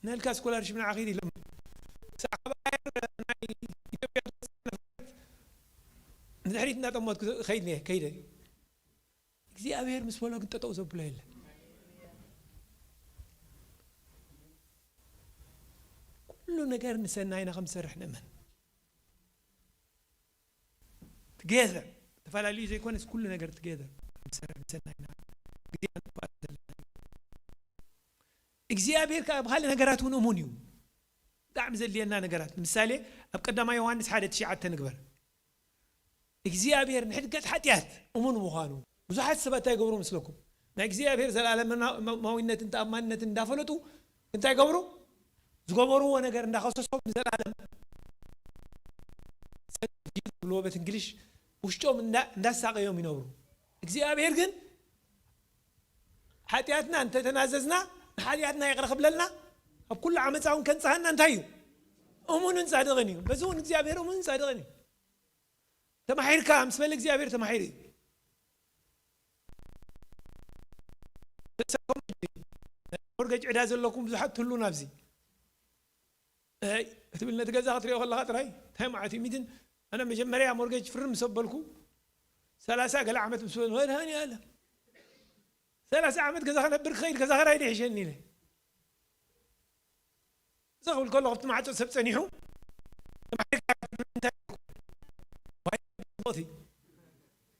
ናልካ ስኮላርሽፕ ንዓኺ ኢሎም። ሰዓባ ናይ ኢትዮጵያ ንድሕሪት እናጠመትኩ ከይድ ከይደ እግዚኣብሔር ምስ በሎ ግን ጠጠው ዘብሎ የለን። ኩሉ ነገር ንሰናይና ከም ዝሰርሕ ንእመን። ትጌዘር ተፈላለዩ ዘይኮነስ ኩሉ ነገር ትጌዘር ንሰናይና። እግዚኣብሔር ከዓ ኣብ ካልእ ነገራት እውን እሙን እዩ። ብጣዕሚ ዘድልየና ነገራት ንምሳሌ ኣብ ቀዳማይ ዮሃንስ ሓደ ትሽዓተ ንግበር። እግዚኣብሔር ንሕድገት ሓጢኣት እሙን ምዃኑ ብዙሓት ሰባት እንታይ ይገብሩ ምስለኩም? ናይ እግዚኣብሔር ዘለኣለማዊነትን ተኣማንነትን እንዳፈለጡ እንታይ ይገብሩ? ዝገበርዎ ነገር እንዳኸሰሶም ንዘለኣለም ዝብልዎ ቤት እንግሊሽ ውሽጦም እንዳሳቀዮም ይነብሩ። እግዚኣብሔር ግን ሓጢኣትና እንተተናዘዝና ንሓጢኣትና ይቕረ ክብለልና ካብ ኩሉ ዓመፃ እውን ከንፅሃና እንታይ እዩ? እሙንን ፃድቕን እዩ። በዚ እውን እግዚኣብሔር እሙንን ፃድቕን እዩ። ተማሒርካ ምስ በለ እግዚኣብሔር ተማሒሩ እዩ። ሞርገጅ ዕዳ ዘለኩም ብዙሓት ትህሉ ናብዚ ክትብል ነቲ ገዛ ክትሪኦ ከለካ ጥራይ እንታይ ማለት እዩ? ሚትን ኣነ መጀመርያ ሞርገጅ ፍርም ምስ ኣበልኩ ሰላሳ ገለ ዓመት ምስ በል መድሃኒ ኣለ ሰላሳ ዓመት ገዛ ክነብር ክኸይድ ገዛ ክራይ ይሕሸኒ ኢለ እዛ ክብል ከሎ ኣብቲ ማዕፆ ሰብ ፀኒሑ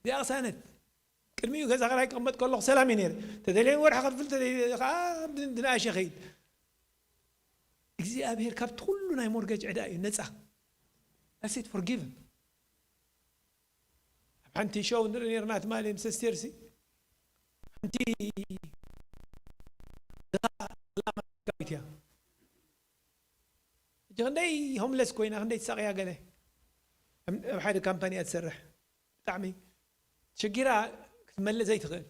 እዚኣ ቅሳነት ቅድሚኡ ገዛ ክራይ ክቕመጥ ከለኹ ሰላም እዩ ነይረ። ተደልየን ወርሒ ከፍል ተደልየ ከዓ ብንኣሸ ኸይድ እግዚኣብሔር ካብቲ ኩሉ ናይ ሞርገጅ ዕዳ እዩ ነፃ። That's it, forgiven. ኣብ ሓንቲ ሾው ንርኢ ነርና ትማሊ ምስ ኣስቴርሲ ሓንቲ ድኻ ኣላማዊት እያ። ሕጂ ክንደይ ሆምለስ ኮይና ክንደይ ትሳቕያ ገለ ኣብ ሓደ ካምፓኒ እያ ትሰርሕ። ብጣዕሚ ተሸጊራ ክትመልእ ዘይትኽእል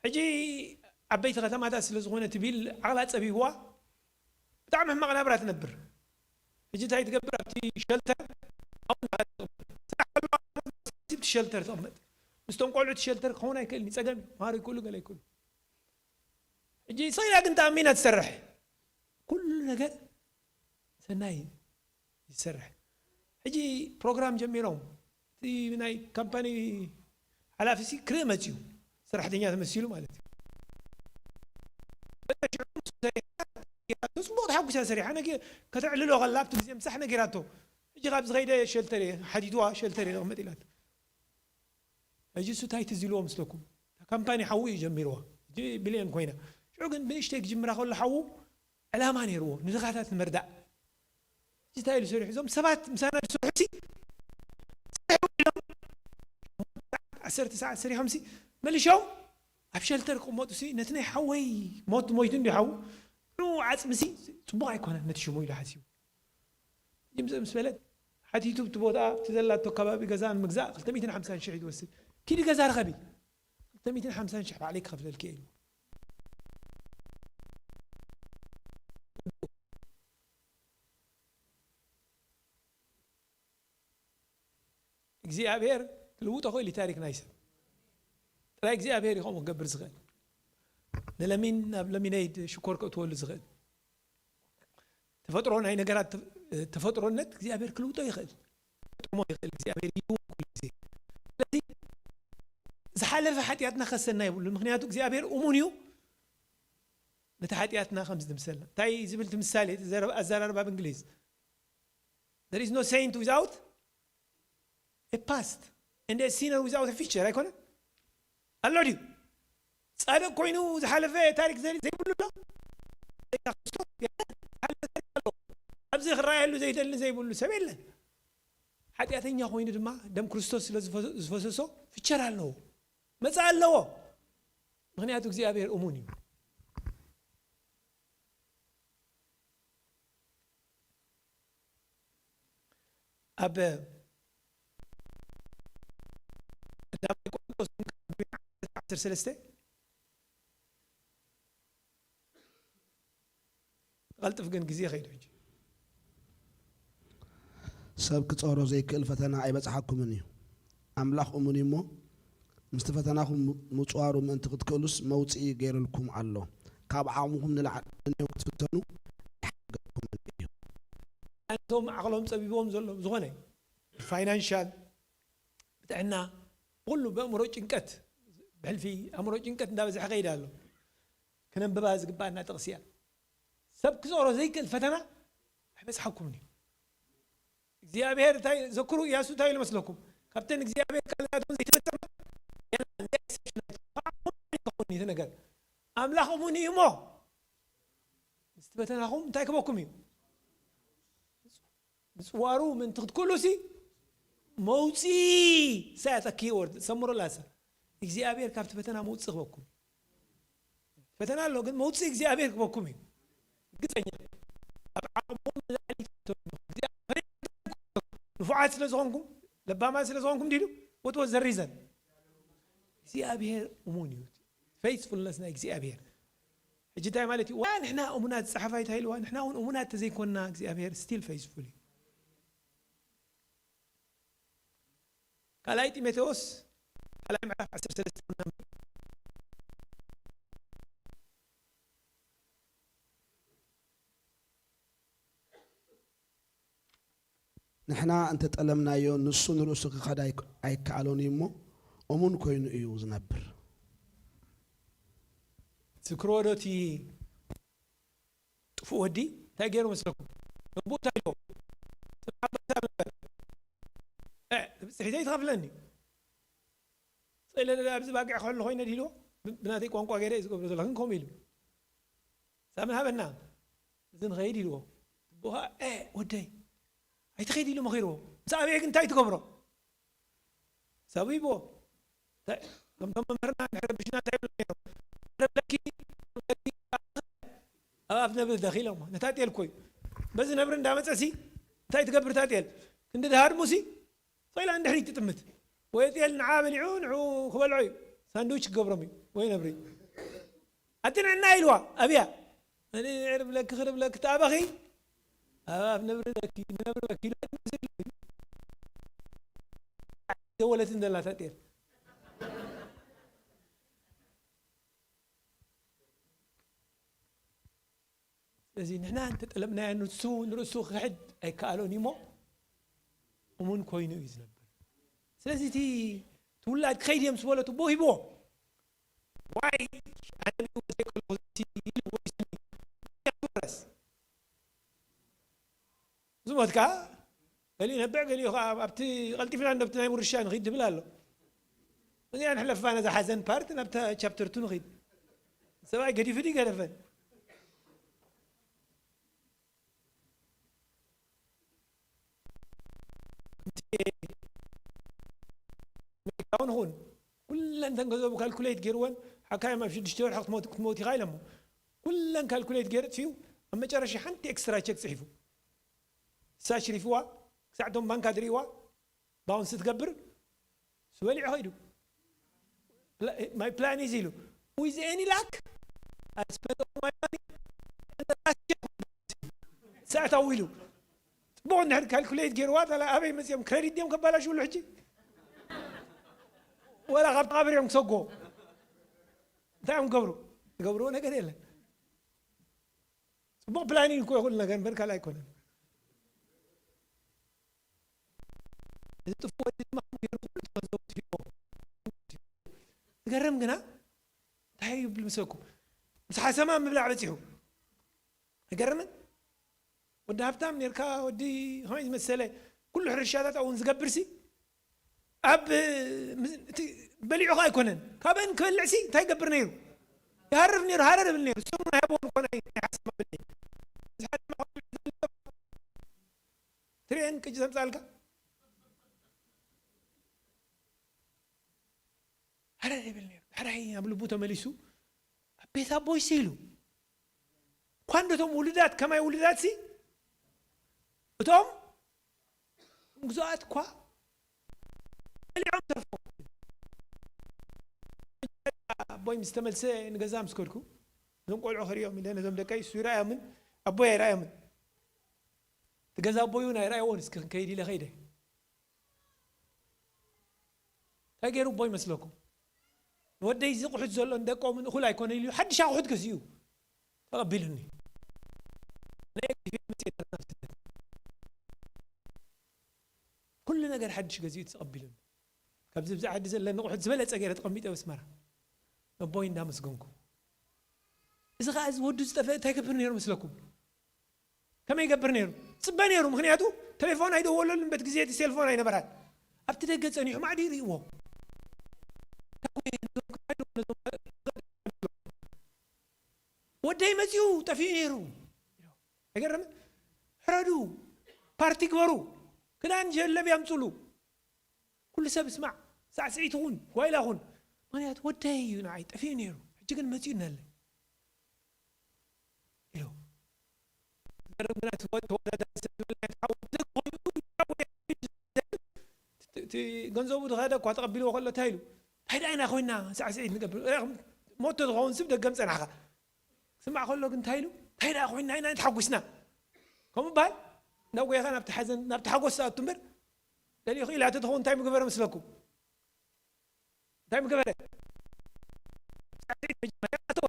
ሕጂ ዓበይቲ ከተማታት ስለ ዝኾነ እቲ ቢል ዓቕላ ፀቢብዋ ብጣዕሚ ሕማቕ ናብራ ትነብር። ሕጂ እንታይ ትገብር ኣብቲ ሸልተር ኣብቲ ሸልተር ትቕመጥ ምስቶም ቆልዑ እቲ ሸልተር ክኸውን ኣይክእልን ጸገም እዩ። ማሃሩ ይክእሉ ገለ ይክእሉ ሕጂ ሰይዳ ግን ተኣሚና ትሰርሕ ኩሉ ነገር ሰናይ ይሰርሕ። ሕጂ ፕሮግራም ጀሚሮም እቲ ናይ ካምፓኒ ሓላፊ ሲ ክርኢ መፅዩ ሰራሕተኛ ተመሲሉ ማለት እዩ። ጽቡቅ ተሓጉሳ ሰሪሓ ነጊ ከተዕልሎ ከላ ኣብቲ ግዜ ምሳሕ ነጊራቶ ሕጂ ካብ ዝኸይደ ሸልተር እየ ሓቲትዋ ሸልተር እየ ዘቕመጥ ኢላት። ሕጂ እሱ እንታይ ትዝ ኢልዎ ምስለኩም? እታ ካምፓኒ ሓዊ እዩ ጀሚርዋ። ሕጂ ቢልዮን ኮይና። ሽዑ ግን ብንእሽተይ ክጅምራ ከሎ ሓዉ ዕላማ ነይርዎ፣ ንድኻታት ንምርዳእ። ሕጂ እንታይ ኢሉ ሰሪሑ? እዞም ሰባት ምሳና ዝሰርሑ ሲ ዓሰርተ ሰዓት ሰሪሖም ሲ መሊሾም ኣብ ሸልተር ክቕመጡ ሲ ነቲ ናይ ሓወይ ሞት ሞይቱ እንዲ ሓዉ ንኡ ዓፅሚ ሲ ፅቡቕ ኣይኮነን ነቲ ሽሙ ኢሉ ሓሲቡ። ይምፅእ ምስ በለት ሓቲቱ ብቲ ቦታ ኣብቲ ዘላቶ ከባቢ ገዛ ንምግዛእ ክልተ ሚእትን ሓምሳን ሽሕ እዩ ዝወስድ። ኪዲ ገዛ ርኸቢ ክልተ ሚእትን ሓምሳን ሽሕ ባዕለይ ክኸፍለልኪ እየ ኢሉ። እግዚኣብሔር ክልውጦ ክእል እዩ ታሪክ ናይ ሰብ ጥራይ እግዚኣብሔር እዩ ከምኡ ክገብር ዝኽእል ንለሚን ናብ ለሚነይድ ሽኮር ከእትወሉ ዝኽእል ተፈጥሮ ናይ ነገራት ተፈጥሮነት እግዚኣብሔር ክልውጦ ይኽእል ክጥቅሞ ይኽእል እግዚኣብሔር እዩ ኩሉ ግዜ ስለዚ ዝሓለፈ ሓጢኣትና ከሰና ይብሉ ምክንያቱ እግዚኣብሔር እሙን እዩ ነቲ ሓጢኣትና ከም ዝድምሰልና እንታይ ዝብል እቲ ምሳሌ ኣዘራርባ ብእንግሊዝ there is no saint without a past and a sinner without a future ኣይኮነን ኣሎ ድዩ ጻድቅ ኮይኑ ዝሓለፈ ታሪክ ዘይብሉ ኣሎ ክርስቶስ ኣብዚ ክረኣየሉ ዘይደሊ ዘይብሉ ሰብ የለን ሓጢኣተኛ ኮይኑ ድማ ደም ክርስቶስ ስለ ዝፈሰሶ ፍቸር ኣለዎ መጻ ኣለዎ ምክንያቱ እግዚኣብሔር እሙን እዩ ኣብ ቀዳማይ ቆሮንቶስ ዓሰርተ ሰለስተ ቀልጥፍ ግን ግዜ ከይዱ ሕጂ ሰብ ክጸሮ ዘይክእል ፈተና ኣይበጽሓኩምን እዩ። ኣምላኽ እሙን እዩ እሞ፣ ምስቲ ፈተናኹም ምጽዋሩ ምእንቲ ክትክእሉስ መውጽኢ ገይሩልኩም ኣሎ። ካብ ዓቕምኹም ንላዕሊ ነንዮም ክትፍተኑ ኣይሓገዝኩምን እዩ። እቶም ዓቕሎም ጸቢቦም ዘሎ ዝኾነ ፋይናንሻል፣ ብጥዕና፣ ብኹሉ ብኣእምሮ ጭንቀት፣ ብሕልፊ ኣእምሮ ጭንቀት እንዳበዝሐ ከይድ ኣሎ። ክነንብባ ዝግባኣና ጥቕሲ እያ። ሰብ ክጾሮ ዘይክእል ፈተና ኣይበጽሓኩምን እዩ። እግዚኣብሔር እንታይ ዘክሩ፣ ኢያሱ እንታይ ኢሉ መስለኩም? ካብተን እግዚኣብሔር ቃል ናቶም ዘይተፈጸመ የለን። እዚኣ exception ኣይትኸውን። ይኸውን እቲ ነገር። ኣምላኽ እሙን እዩ እሞ፣ ምስቲ ፈተናኹም እንታይ ክበኩም እዩ? ምጽዋሩ ምእንቲ ክትክእሉ ሲ መውፅኢ ሳያት ኣኪወርድ ሰምሮላሰ እግዚኣብሔር ካብቲ ፈተና መውፅእ ክበኩም። ፈተና ኣሎ፣ ግን መውፅእ እግዚኣብሔር ክበኩም እዩ። ግፀኛ ኣብ ዓቕሞም ንላዕሊ ትፈተኑ። እግዚኣብሔር ንፉዓት ስለ ዝኾንኩም፣ ለባማት ስለ ዝኾንኩም ዲሉ ወትወት ዘሪዘን እግዚኣብሔር እሙን እዩ። ፌይትፉልነስ ናይ እግዚኣብሔር ሕጂ እንታይ ማለት እዩ? ዋ ንሕና እሙናት፣ ጸሓፋይ እንታይ ኢልዋ? ንሕና እውን እሙናት ተዘይኮንና እግዚኣብሔር ስቲል ፌይትፉል እዩ። ካልኣይ ጢሞቴዎስ ካልኣይ ምዕራፍ ዓሰርተ ሰለስተ ንሕና እንተጠለምናዮ ንሱ ንርእሱ ክኸድ ኣይክ- ኣይከኣሎን እዩ እሞ እሙን ኮይኑ እዩ ዝነብር። ዝክርዎ ዶ እቲ ጥፉእ ወዲ እንታይ ገይሩ መስለኩም? ነቦኡ እንታይ ኢልዎ? ጽንዓት ኣንበሳ በለ። እ፣ ብጽሒተይ ትኸፍለኒ። ጸለለ ኣብዚ ባግዕ ከሎ ኮይነ ድሂልዎ? ብ-፣ ብናተይ ቋንቋ ገይረ እዩ ዝገብሮ ዘለኹ፣ ግን ከምኡ ኢሉ። ሳምን ሃበና። እዚ ንኸይድ ኢልዎ። ኣቦኻ፣ "እ፣ ወደይ፣ ኣይትኸይድ" ኢሉ መኺርዎ። ምስ ኣበየ ግን እንታይ ትገብሮ? ሳቡ ይብዎ። እንታይ፣ ከምቶም መምህርና ንሕረብሽና እንታይ ይብሉ ነይሮም? "ንብለኪ፣ ንብለኪ፣ ኣብ ኣፍ ነብሪ ደኺ" ኢሎሞ። ነታ ጤል እኮ እዩ። በዚ ነብሪ እንዳመጸ ሲ፣ እንታይ ትገብር እታ ጤል? ክንዲ ድሃድሙ ሲ፣ ሶኢላ እንድሕሪት ትጥምት። ወይ ጤል ንዓ በሊዑ፣ ንዑ ክበልዖ እዩ። ሳንድዊች ክገብሮም እዩ። ወይ ነብሪ። ኣቲ ንዕና ኢልዋ ኣብያ። እኔ ዕርብ ለኪ ክርብ ለኪ ተኣበኺ ኣብ ኣፍ ነብሪ ለኪ ንነብሪ ለኪ ኢሉ ደወለት እንደላ ተጤር። ስለዚ ንሕና እንተጠለብናዮ ንሱ ንርእሱ ክሕድ ኣይከኣሎን እዩ እሞ እሙን ኮይኑ እዩ ዝነብር። ስለዚ እቲ ትውላድ ክኸይድ እዮም ዝበለቱ ቦ ሂብዎ። ዋይ ኣነ ዘይከለኹ ኢሉ ወይስ ዝሞት ከኣ ገሊኡ ነብዕ ገሊኡ ከኣ ኣብቲ ቀልጢፍና እንዶ ኣብቲ ናይ ውርሻ ንኺድ ትብል ኣሎ። እዚኣ ንሕለፋ ነዛ ሓዘን ፓርት ናብታ ቻፕተር ቱ ንኺድ። ሰብኣይ ገዲፉ ድዩ ገደፈን? ኣሜሪካውን ኹን ኩለን ተን ገንዘቡ ካልኩሌት ገይርወን ሓካዮም ኣብ ሽዱሽተ ወርሒ ክትመውት ክትመውት ኢኻ ኢሎሞ። ኩለን ካልኩሌት ገይሩ ጥፊኡ ኣብ መጨረሻ ሓንቲ ኤክስትራ ቸክ ጽሒፉ። እሳ ሽሪፍዋ ክሳዕ እቶም ባንካ ድርእዋ ባውንስ ትገብር። ስበሊዑ ኸይዱ። My plan is ኢሉ with any luck I spend all my money and the last check ሰዓት ኣዊሉ ጽቡቕ እንድሕር ካልኩሌት ገይርዋ ታላ ኣበይ መፅኦም ክሬዲት ድዮም ከባላሽውሉ ሕጂ ወላ ካብ ተቓብር እዮም ክሰጎ እንታይ እዮም ገብሩ ዝገብርዎ ነገር የለን። ጽቡቕ ፕላኒንግ እኮ ይኹን ነገር እምበር ካልእ ኣይኮነን። እዚ ጥፉእ ወዲ ድማ ገይሩ ኩሉ ተገንዘቡ ትሪእዎ። ዝገርም ግና እንታይ ይብል ምስለኩም? ምስ ሓሰማ ምብላዕ በጺሑ። ኣይገርምን? ወዲ ሃብታም ኔርካ፣ ወዲ ከመይ ዝመሰለ ኩሉ ሕርሻታት እውን ዝገብርሲ፣ ኣብ፣ ምስ፣ እቲ በሊዑ ኸኣ ኣይኮነን። ካብአን ክበልዕሲ እንታይ ይገብር ነይሩ? ይሃርፍ ነይሩ፣ ሃረር ይብል ነይሩ። ስሙ ናይ ኣቦን እኮ ናይ፣ ናይ ሓሰማ በሊዑ። እዚ ሓሰማ ትሪኤን ቅጅ ዘምጻልካ? ኣረ ይብል ነይሩ። ሕራይ ናብ ልቡ ተመሊሱ፣ ኣብ ቤት ኣቦይሲ ኢሉ። እኳ እንዶ እቶም ውሉዳት ከማይ ውሉዳትሲ፣ እቶም ግዙኣት እኳ በሊዖም ተርፎም። ኣቦይ ምስ ተመልሰ ንገዛ ምስ ከድኩ፣ እዞም ቆልዑ ክርእዮም ኢለ ነዞም ደቀይ፣ እሱ ይረኣዮምን ኣቦይ ኣይረኣዮምን። እቲ ገዛ ኣቦይ እውን ኣይረኣይዎን። እስኪ ክንከይድ ኢለ ከይደ። እንታይ ገይሩ ኣቦይ ይመስለኩም? ንወደይ እዚ ኣቑሑት ዘሎ ንደቆምን እኹል ኣይኮነን ኢሉ ሓድሽ ኣቑሑት ገዚኡ ተቐቢሉኒ። ናይ እግዚኣብሔር መጽሔት ኩሉ ነገር ሓድሽ ገዚኡ ተቐቢሉኒ። ካብዚ ብዚ ዓዲ ዘለኒ ኣቑሑት ዝበለጸ ገይረ ተቐሚጠ ኣብ ኣስመራ ነቦይ እንዳመስገንኩ። እዚ ኸዓ እዚ ወዱ ዝጠፍአ እንታይ ይገብር ነይሩ መስለኩም? ከመይ ይገብር ነይሩ? ጽበ ነይሩ። ምኽንያቱ ቴሌፎን ኣይደወለሉን፣ በት ግዜ እቲ ሴልፎን ኣይነበራን። ኣብቲ ደገ ጸኒሑ ማዕዲ ይርእይዎ። ወደይ መጺኡ ጠፊኡ ነይሩ። ኣይገርምን? ሕረዱ፣ ፓርቲ ግበሩ፣ ክዳን ጀለብ ያምጹሉ። ኩሉ ሰብ ስማዕ፣ ሳዕስዒት ኹን፣ ጓይላ ኹን። ምኽንያቱ ወደይ እዩ ንዓይ ጠፊኡ ነይሩ፣ ሕጂ ግን መጺኡ እናለ ኢሉ። ገርም ግና እቲ ወ-፣ ተወዳዳሪ ሰብ ዝበልና እቲ ሓው ደግ ኮይኑ፣ እቲ፣ እቲ ገንዘቡ ዝኸደ እኳ ተቐቢልዎ ከሎ እንታይ ኢሉ? እንታይ ደኣ ኢና ኮይና ሳዕስዒት ንገብር? እ፣ ሞቶ ዝኸውን ስብ ደገም ጸናሕካ። ስማዕ ከሎ ግን እንታይ ኢሉ? እንታይ ደኣ ኮይና ኢና ተሓጒስና? ከምኡ በሃል? ናብ ጎይኻ ናብቲ ሓዘን፣ ናብቲ ሓጎስ ዝኣቱ እምበር፣ ደሊኹ ኢላ ተትኸውን እንታይ ምገበረ መስለኩም? እንታይ ምገበረ? ሳዕስዒት መጀመርያ ኣተወ።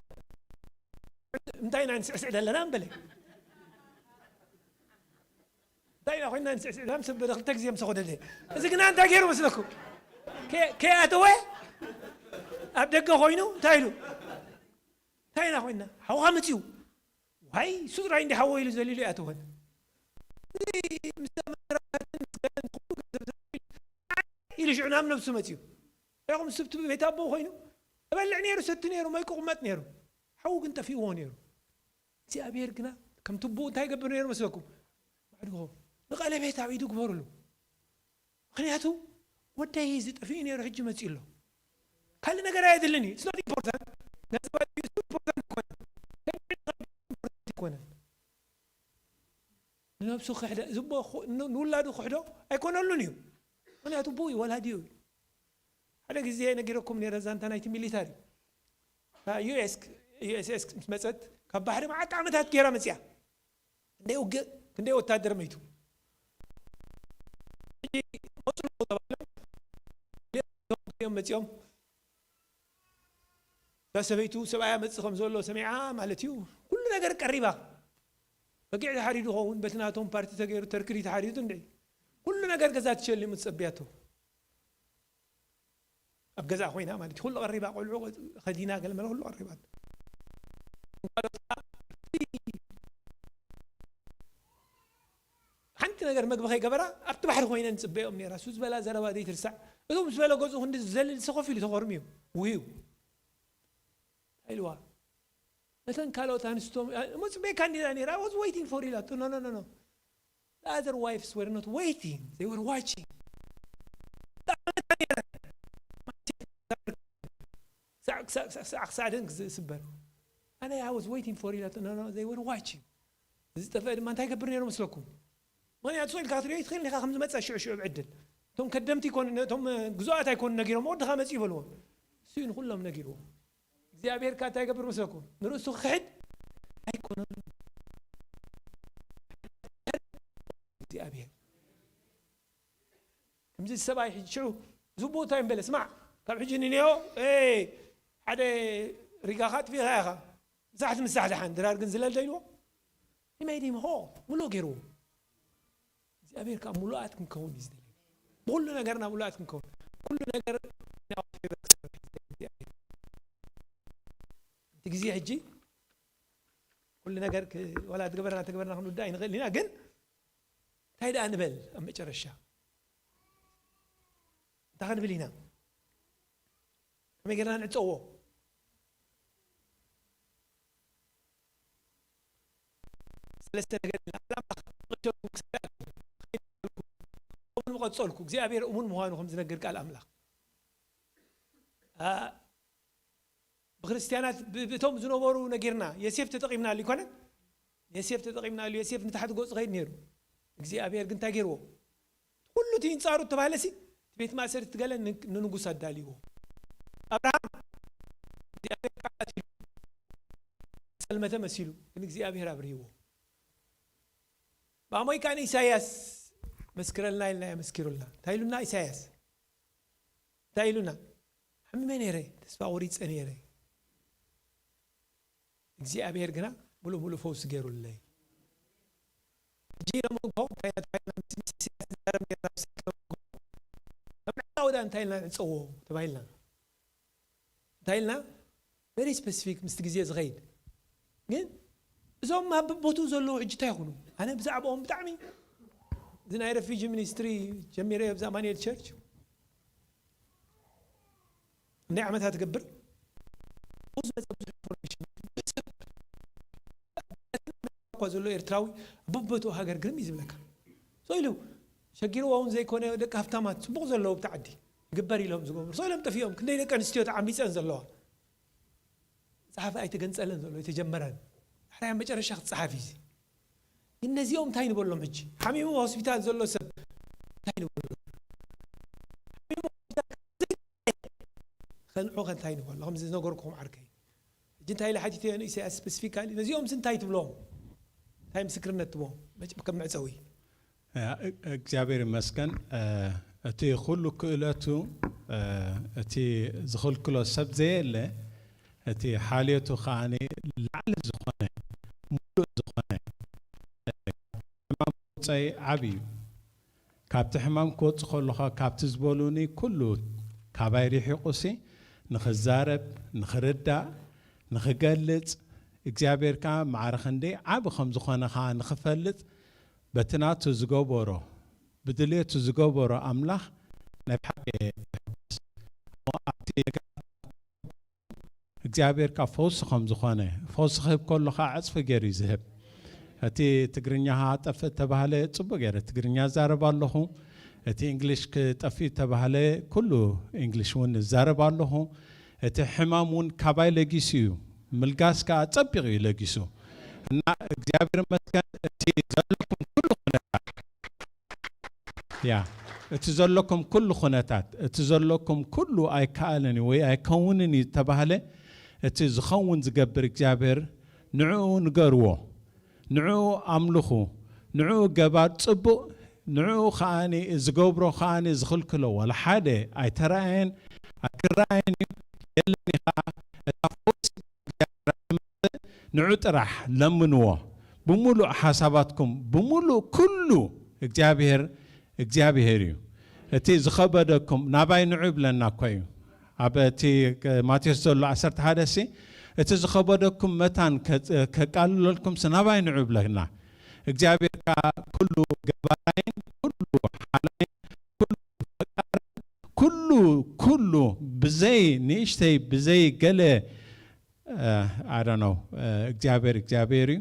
እንታይ ኢና ንስዕስዕ ዘለና እምበለ? እንታይ ኢና ኮይና ንስዕስዕ ዘለና? ምስ በለ ክልተ ግዜ ምስ ኾደደ። እዚ ግና እንታይ ገይሩ መስለኩም? ከ-፣ ከይኣተወ ኣብ ደገ ኮይኑ እንታይ ኢሉ? እንታይ ኢና ኮይና? ሓውኻ መጺኡ። ዋይ፣ እሱ ጥራይ እንዲ ሓወ ኢሉ ዘሊሉ ይኣተወን። እዚ ምስ መራሕትን ምስ ገለን ኩሉ ገንዘብ ኢሉ ሽዑ ናብ ነብሱ መጺኡ። ኢኹም ስብቲ ቤት ኣቦኡ ኮይኑ እበልዕ ነይሩ፣ ሰቲ ነይሩ፣ ማይ ክቕመጥ ነይሩ። ሓዉ ግን ጠፊእዎ ነይሩ። እግዚኣብሔር ግና ከም ትቡኡ እንታይ ይገብር ነይሩ መስለኩም? ማዕድጎ ንቐለቤት ኣብ ኢዱ ግበሩሉ። ምኽንያቱ ወደይ እዚ ጠፊኡ ነይሩ፣ ሕጂ መጺኡ ኣሎ። ካልእ ነገር ኣየድልን እዩ። It's not important። ገንዘብ ኣድልዩ፣ it's not important ኣይኮነን። ኣይኮነን። ንነብሱ ክሕደ፣ ዝቦ ኹ-፣ ን-፣ ንውላዱ ክሕዶ ኣይኮነሉን እዩ። ምኽንያቱ ብኡ እዩ፣ ወላዲኡ እዩ። ሓደ ግዜ ነጊረኩም ነይረ ዛንታ ናይቲ ሚሊታሪ። ዩኤስ፣ ዩኤስኤስ ምስ መጸት ካብ ባሕሪ መዓት ዓመታት ገይራ መጺኣ። ክንደይ ውግእ፣ ክንደይ ወታደር መይቱ። ሕጂ መጹ ተባሂሎም፣ እዮም መጺኦም። እዛ ሰበይቱ ሰብኣያ መጽእ ከም ዘሎ ሰሚዓ ማለት እዩ። ኩሉ ነገር ቀሪባ። በጊዕ ተሓሪዱ ኸውን፣ በቲ ናቶም ፓርቲ ተገይሩ ተርክሪ ተሓሪዱ እንድዒ። ኩሉ ነገር ገዛ ትሸሊሙ ትጸብያቶ። ኣብ ገዛ ኮይና ማለት እዩ። ኩሉ ቀሪባ፣ ቆልዑ ከዲና፣ ገለ መለ ኩሉ ቀሪባ። ሓንቲ ነገር መግቢ ከይገበራ ኣብቲ ባሕሪ ኮይነን ጽበዮም ነይራ። እሱ ዝበላ ዘረባ ዘይትርሳዕ። እቶም ዝበለ ገዝኡ ክንዲ ዝዘልል ሰኮፍ ኢሉ ተኾርምዩ። ውህዩ። ኢልዋ። ነተን ካልኦት ኣንስቶም፣ "እሞ ጽበየካ እንዲና ነይራ፣ I was waiting for you" ኢላቶ። "No, no, no, no." The other wives were not waiting, they were watching. ሳዕ፣ ሳዕ፣ ሳዕ፣ ሳዕ፣ ሳዕ ደን ዝስበር። ኣነ "I was waiting for you" ኢላቶ። "No, no, they were watching." እዚ ጠፍአ ድማ እንታይ ይገብር ነይሩ መስለኩም? ምኽንያቱ ስቕ ኢልካ ክትሪኦ ኣይትኽእልን ኢኻ፣ ከም ዝመጸ ሽዑ ሽዑ ብዕድል። እቶም ከደምቲ ይኮኑ፣ እቶም ግዙኣት ኣይኮኑ ነጊሮም፣ "ወድኻ መጺኡ" ይበልዎም። እሱ እዩ ንኹሎም ነጊርዎም። እግዚኣብሔር ከ እንታይ ይገብር መስለኩም? ንርእሱ ክሕድ ኣይኮነን እግዚኣብሔር። ከምዚ ሰብኣይ ሕጂ ሽዑ ዝቦ እንታይ እምበለ? ስማዕ፣ ካብ ሕጂ ንንዮ፣ ኤ፣ ሓደ ሪጋኻ ኣጥፊእኻ ኢኻ። ምሳሕ ትምሳሕ ደሓን፣ ድራር ግን ዝለል ዶ ኢልዎ? He made him whole፣ ምሉእ ገይርዎ። እግዚኣብሔር ከዓ ምሉኣት ክንከውን እዩ ዝደሊ። ብኩሉ ነገርና ምሉኣት ክንከውን። ኩሉ ነገር ናይ እግዚኣብሔር። እቲ ግዜ ሕጂ ኩሉ ነገር ክ-፣ ዋላ ዝገበርና ተገበርና ክንውዳእ ኣይንኽእል ኢና፣ ግን እንታይ ደኣ ንበል ኣብ መጨረሻ? እንታይ ክንብል ኢና? ከመይ ጌርና ንዕጸዎ? ሰለስተ ነገር ኢና። ዓላማ ክቕተሉ ክሳብ እሙን ምቐጸልኩ፣ እግዚኣብሔር እሙን ምዃኑ ከም ዝነግር ቃል ኣምላኽ። ኣ፣ ብክርስትያናት ብ-፣ ብእቶም ዝነበሩ ነጊርና፣ ዮሴፍ ተጠቒምናሉ ይኮነን? ዮሴፍ ተጠቒምናሉ፣ ዮሴፍ ንታሕቲ ገጹ ኸይድ ነይሩ። እግዚኣብሔር ግን እንታይ ገይርዎ? ኩሉ እቲ ኣንጻሩ እተባህለሲ፣ እቲ ቤት ማእሰርቲ ገለ ን-፣ ንንጉስ ኣዳልይዎ። ኣብርሃም እግዚኣብሔር ቃል ኣትዩ፣ ጸልመተ መሲሉ፣ ግን እግዚኣብሔር ኣብርህዎ። ብኣሞይ ከኣ ንኢሳያስ መስክረልና ኢልና የመስኪሩልና። እንታይ ኢሉና ኢሳያስ? እንታይ ኢሉና? ሓሚመ ነይረ፣ ተስፋ ቆሪጸ ነይረ። እግዚኣብሔር ግና ምሉእ ምሉእ ፈውሲ ገይሩለይ። ሕጂ ኢሎም እኮ እንታይ ኢና ተባሂልና? ምስ ኢሳያስ ንዛረብ ነይርና፣ ምስ ኢሳያስ ከም ዕፃ ወዳ እንታይ ኢልና ንዕፀዎ ተባሂልና? እንታይ ኢልና? Very specific ምስቲ ግዜ ዝኸይድ። ግን እዞም ኣብ ቦትኡ ዘለዉ ሕጂ እንታይ ይኹኑ? ኣነ ብዛዕባኦም ብጣዕሚ፣ እዚ ናይ ረፊጂ ሚኒስትሪ ጀሚረ ኣብዚ ኣማኑኤል ቸርች ክንደይ ዓመታት ትገብር? ኣብኡ ዝመፀ ብዙሕ ኢንፎርሜሽን፣ ብዙሕ ሰብ እኳ ዘሎ ኤርትራዊ ኣብ በቦትኡ ሃገር ግርም እዩ ዝብለካ። So ኢሉ ሸጊርዎ እውን ዘይኮነ፣ ደቂ ሃፍታማት ጽቡቕ ዘለዉ ኣብቲ ዓዲ ይግበር ኢሎም ዝገብሩ። So ኢሎም ጠፊኦም። ክንደይ ደቂ ኣንስትዮ ተዓሚጸን ዘለዋ። መጽሓፍ ኣይተገንጸለን ዘሎ፣ ኣይተጀመረን። ዳሕራይ ኣብ መጨረሻ ክጸሓፍ እዩ እዚ። ግን ነዚኦም እንታይ ንበሎም ሕጂ? ሓሚሙ ሆስፒታል ዘሎ ሰብ እንታይ ንበሎ? ሓሚሙ ሆስፒታል ከንዑ ከ እንታይ ንበሎ? ከምዚ ዝነገርኩኹም ዓርከይ። ሕጂ እንታይ ኢለ ሓቲተዮ ንኢሳያስ ስፐሲፊካሊ? ነዚኦምስ እንታይ ትብሎም? እንታይ ምስክርነት ትቦም? መጭ-፣ ከም መዕጸዊ። እ-፣ እግዚኣብሔር ይመስገን። እ፣ እቲ ኩሉ ክእለቱ፣ እ፣ እቲ ዝኽልክሎ ሰብ ዘየለ፣ እቲ ሓልዮቱ ከኣ ላዕሊ ዝኾነ፣ ምሉእ ዝኾነ፣ እ፣ ሕማም ክወጸይ ዓቢ እዩ። ካብቲ ሕማም ክወጽእ ከለኻ፣ ካብቲ ዝበሉኒ ኩሉ ካባይ ርሒቑሲ፣ ንኽዛረብ፣ ንኽርዳእ፣ ንኽገልጽ፣ እግዚኣብሔር ከኣ ማዕረ ክንደይ ዓቢ ከም ዝኾነ ከኣ ንኽፈልጥ፣ በቲ ናቱ ዝገበሮ፣ ብድሌቱ ዝገበሮ ኣምላኽ ናይ ብሓቂ እየ ዘሕጉስ። እሞ ኣብቲ እግዚኣብሔር ካብ ፈውሲ ከም ዝኾነ፣ ፈውሲ ክህብ ከሎ ኸዓ ዕጽፊ ገይሩ እዩ ዝህብ። እቲ ትግርኛ ኸዓ ጠፍእ ተባህለ፣ ጽቡቅ ገይረ ትግርኛ እዛረብ ኣለኹ። እቲ እንግሊሽ ክጠፍእ ተባህለ፣ ኩሉ እንግሊሽ እውን እዛረብ ኣለኹ። እቲ ሕማም እውን ካባይ ለጊሱ እዩ። ምልጋስ ከኣ ጸቢቅ እዩ ለጊሱ። እና እግዚኣብሔር ይመስገን፣ እቲ ዘለኩም ኩሉ ኩነታት፣ ያ፣ እቲ ዘለኩም ኩሉ ኩነታት፣ እቲ ዘለኩም ኩሉ ኣይከኣልን እዩ ወይ ኣይከውንን እዩ ዝተባህለ፣ እቲ ዝኸውን ዝገብር እግዚኣብሔር ንዕኡ ንገርዎ፣ ንዕኡ ኣምልኹ፣ ንዕኡ ገባር ጽቡቕ፣ ንዕኡ ከኣኒ ዝገብሮ ከኣኒ ዝኽልክሎ ዋላ ሓደ ኣይተራእየን፣ ኣይክረኣየን እዩ፣ የለን እዩ ኸኣ። እታ ፈውሲ እግዚኣብሔር ንዑ ጥራሕ ለምንዎ። ብምሉእ ሓሳባትኩም፣ ብምሉእ ኩሉ እግዚኣብሔር፣ እግዚኣብሔር እዩ። እቲ ዝኸበደኩም ናባይ ንዑ ይብለና እኮ እዩ። ኣብ እቲ ማቴዎስ ዘሎ ዓሰርተ ሓደ ሲ፣ እቲ ዝኸበደኩም መታን ከ-፣ ከቃልለልኩምሲ ናባይ ንዑ ይብለና። እግዚኣብሔር ከኣ ኩሉ ገባራይን ኩሉ ሓላይን ኩሉ ፈቃርን ኩሉ፣ ኩሉ ብዘይ ንእሽተይ፣ ብዘይ ገለ I don't know፣ እግዚኣብሔር እግዚኣብሔር እዩ።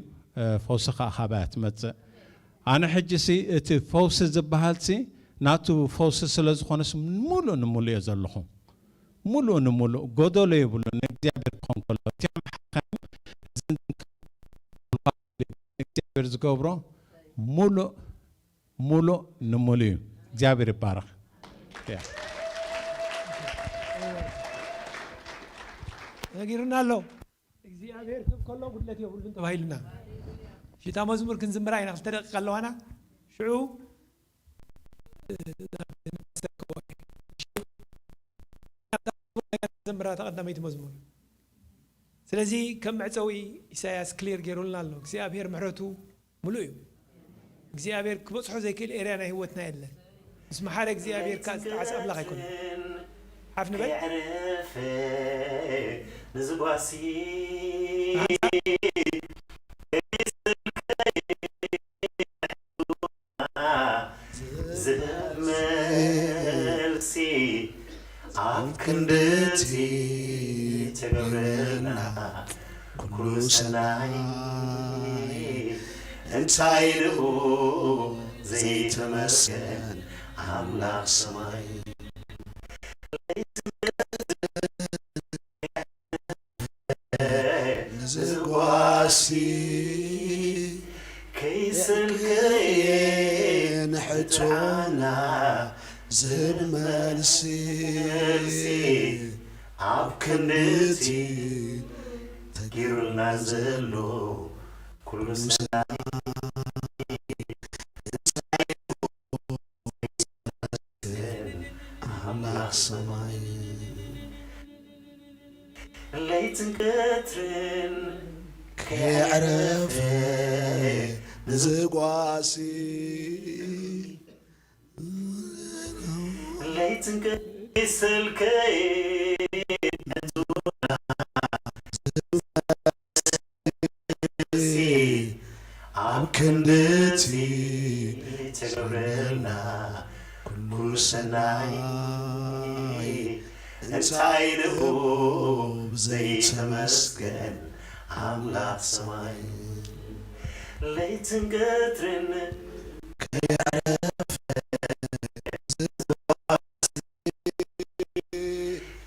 ፈውሲ ከዓ ካባያ ትመፅእ። ኣነ ሕጂ ሲ እቲ ፈውሲ ዝበሃል ሲ ናቱ ፈውሲ ስለ ዝኾነስ ሙሉእ ንሙሉእ እየ ዘለኹ። ሙሉእ ንሙሉእ ጎደሎ የብሉን። ንእግዚኣብሔር ክኾን ከሎ እቲ ኣምሓኻይ እግዚኣብሔር ዝገብሮ ሙሉእ፣ ሙሉእ ንሙሉእ እዩ። እግዚኣብሔር ይባረኽ። ያ። ነጊሩና ኣሎ። እግዚኣብሔር ክብ ከሎ ጉድለት የብሉን ተባሂሉና። ሽታ መዝሙር ክንዝምራ ኢና፣ ክልተ ደቂቃ ኣለዋና። ሽዑ ዘምራ ተቐዳመይቲ መዝሙር። ስለዚ ከም መዕጸዊ ኢሳያስ ክሊር ገይሩልና ኣሎ። እግዚኣብሔር ምሕረቱ ምሉእ እዩ። እግዚኣብሔር ክበጽሖ ዘይክእል ኤርያ ናይ ህይወትና የለን። ምስ መሓረ እግዚኣብሔር ከኣ ዝጠዓስ ኣምላኽ ኣይኮነን። ሓፍ ንበል። ከየዕረፈ ንዝጓሲ ዝህብ መልሲ ኣብ ክንድቲ ትገብረልና ኩሉ ሰናይ እንታይ ኢሉ ዘይተመስገን ኣምላኽ ሰማይ። ዝጓሲ ከይሰልከየ ንሕቶና ዝህብ መልሲ ኣብ ክንድቲ ተጊሩልና ዘሎ ኩሉ ሰናይ። ሰማይ ለይትን ቀትርን ከየዕረፈ ንዝጓሲ ለይትን ቀትርን ስልከይ ኣብ ክንድቲ ተገብረልና ኩሉ ሰናይ እንታይ ንእብ ዘይተመስገን ኣምላኽ ሰማይ ለይትን ቀትርን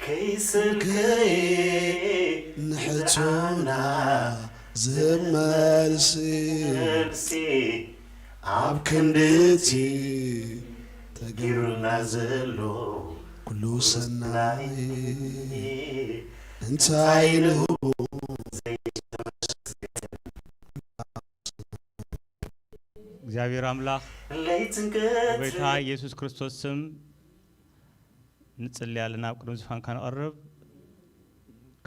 ከይሰልከየ ንሕቶና ዝመልሲ መልሲ ኣብ ክንድቲ ተጊሩልና ዘሎ ኩሉ ሰናይ እንታይ ንህቦ እግዚኣብሔር ኣምላኽ ለይትን በታ ቀትርን ኢየሱስ ክርስቶስ ስም ንጽሊ ኣለና ኣብ ቅድሚ ዝፋንካ ንቐርብ።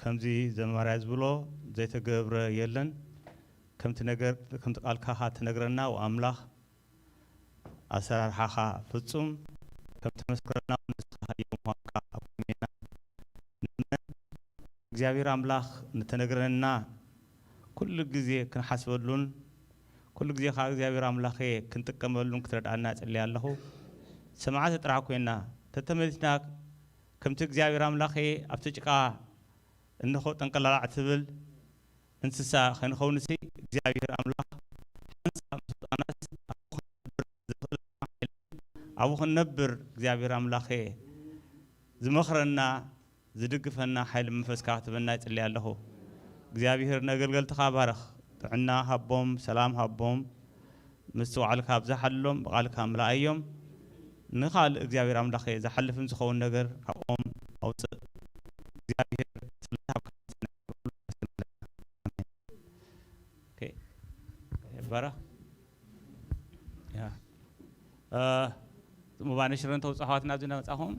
ከምዚ ዘማርያ ዝብሎ ዘይተገብረ የለን። ከምቲ ነገር ከምቲ ቃልካ ኻ ትነግረና ወኣምላኽ ኣሰራርሓኻ ፍጹም ከም ተመስክረና ንስኻ ሃየው ምዃንካ ኣብ ቅድሜና ንእመን። እግዚኣብሔር ኣምላኽ ንተነግረና ኩሉ ግዜ ክንሓስበሉን ኩሉ ግዜ ከዓ እግዚኣብሔር ኣምላኸ ክንጥቀመሉን ክትረድኣና እጽልይ ኣለኹ። ሰማዕቲ ጥራሕ ኮይና ተተመሊስና ከምቲ እግዚኣብሔር ኣምላኸ ኣብቲ ጭቃ እንኾ ጠንቀላላዕ ትብል እንስሳ ከይንኸውንሲ እግዚኣብሔር ኣምላኽ ሓንሳእ ምስ ወጣናስ ኣብኡ ክንነብር እግዚኣብሔር ኣምላኸ ዝመኽረና ዝድግፈና ሓይሊ መንፈስካ ክትበና ይጽልይ ኣለኹ። እግዚኣብሔር ነገልገልትኻ ባርኽ፣ ጥዕና ሃቦም፣ ሰላም ሃቦም፣ ምስትውዓልካ ኣብዝሓሎም፣ ብቓልካ ምልኣዮም። ንኻልእ እግዚኣብሔር ኣምላኸ ዝሓልፍን ዝኸውን ነገር ኣብኦም ኣውፅእ። እግዚኣብሔር ይባረኽ። ሙባነ ሽረን ተውፅኦ ኣሕዋትና ኣብዚ እናመፃኹም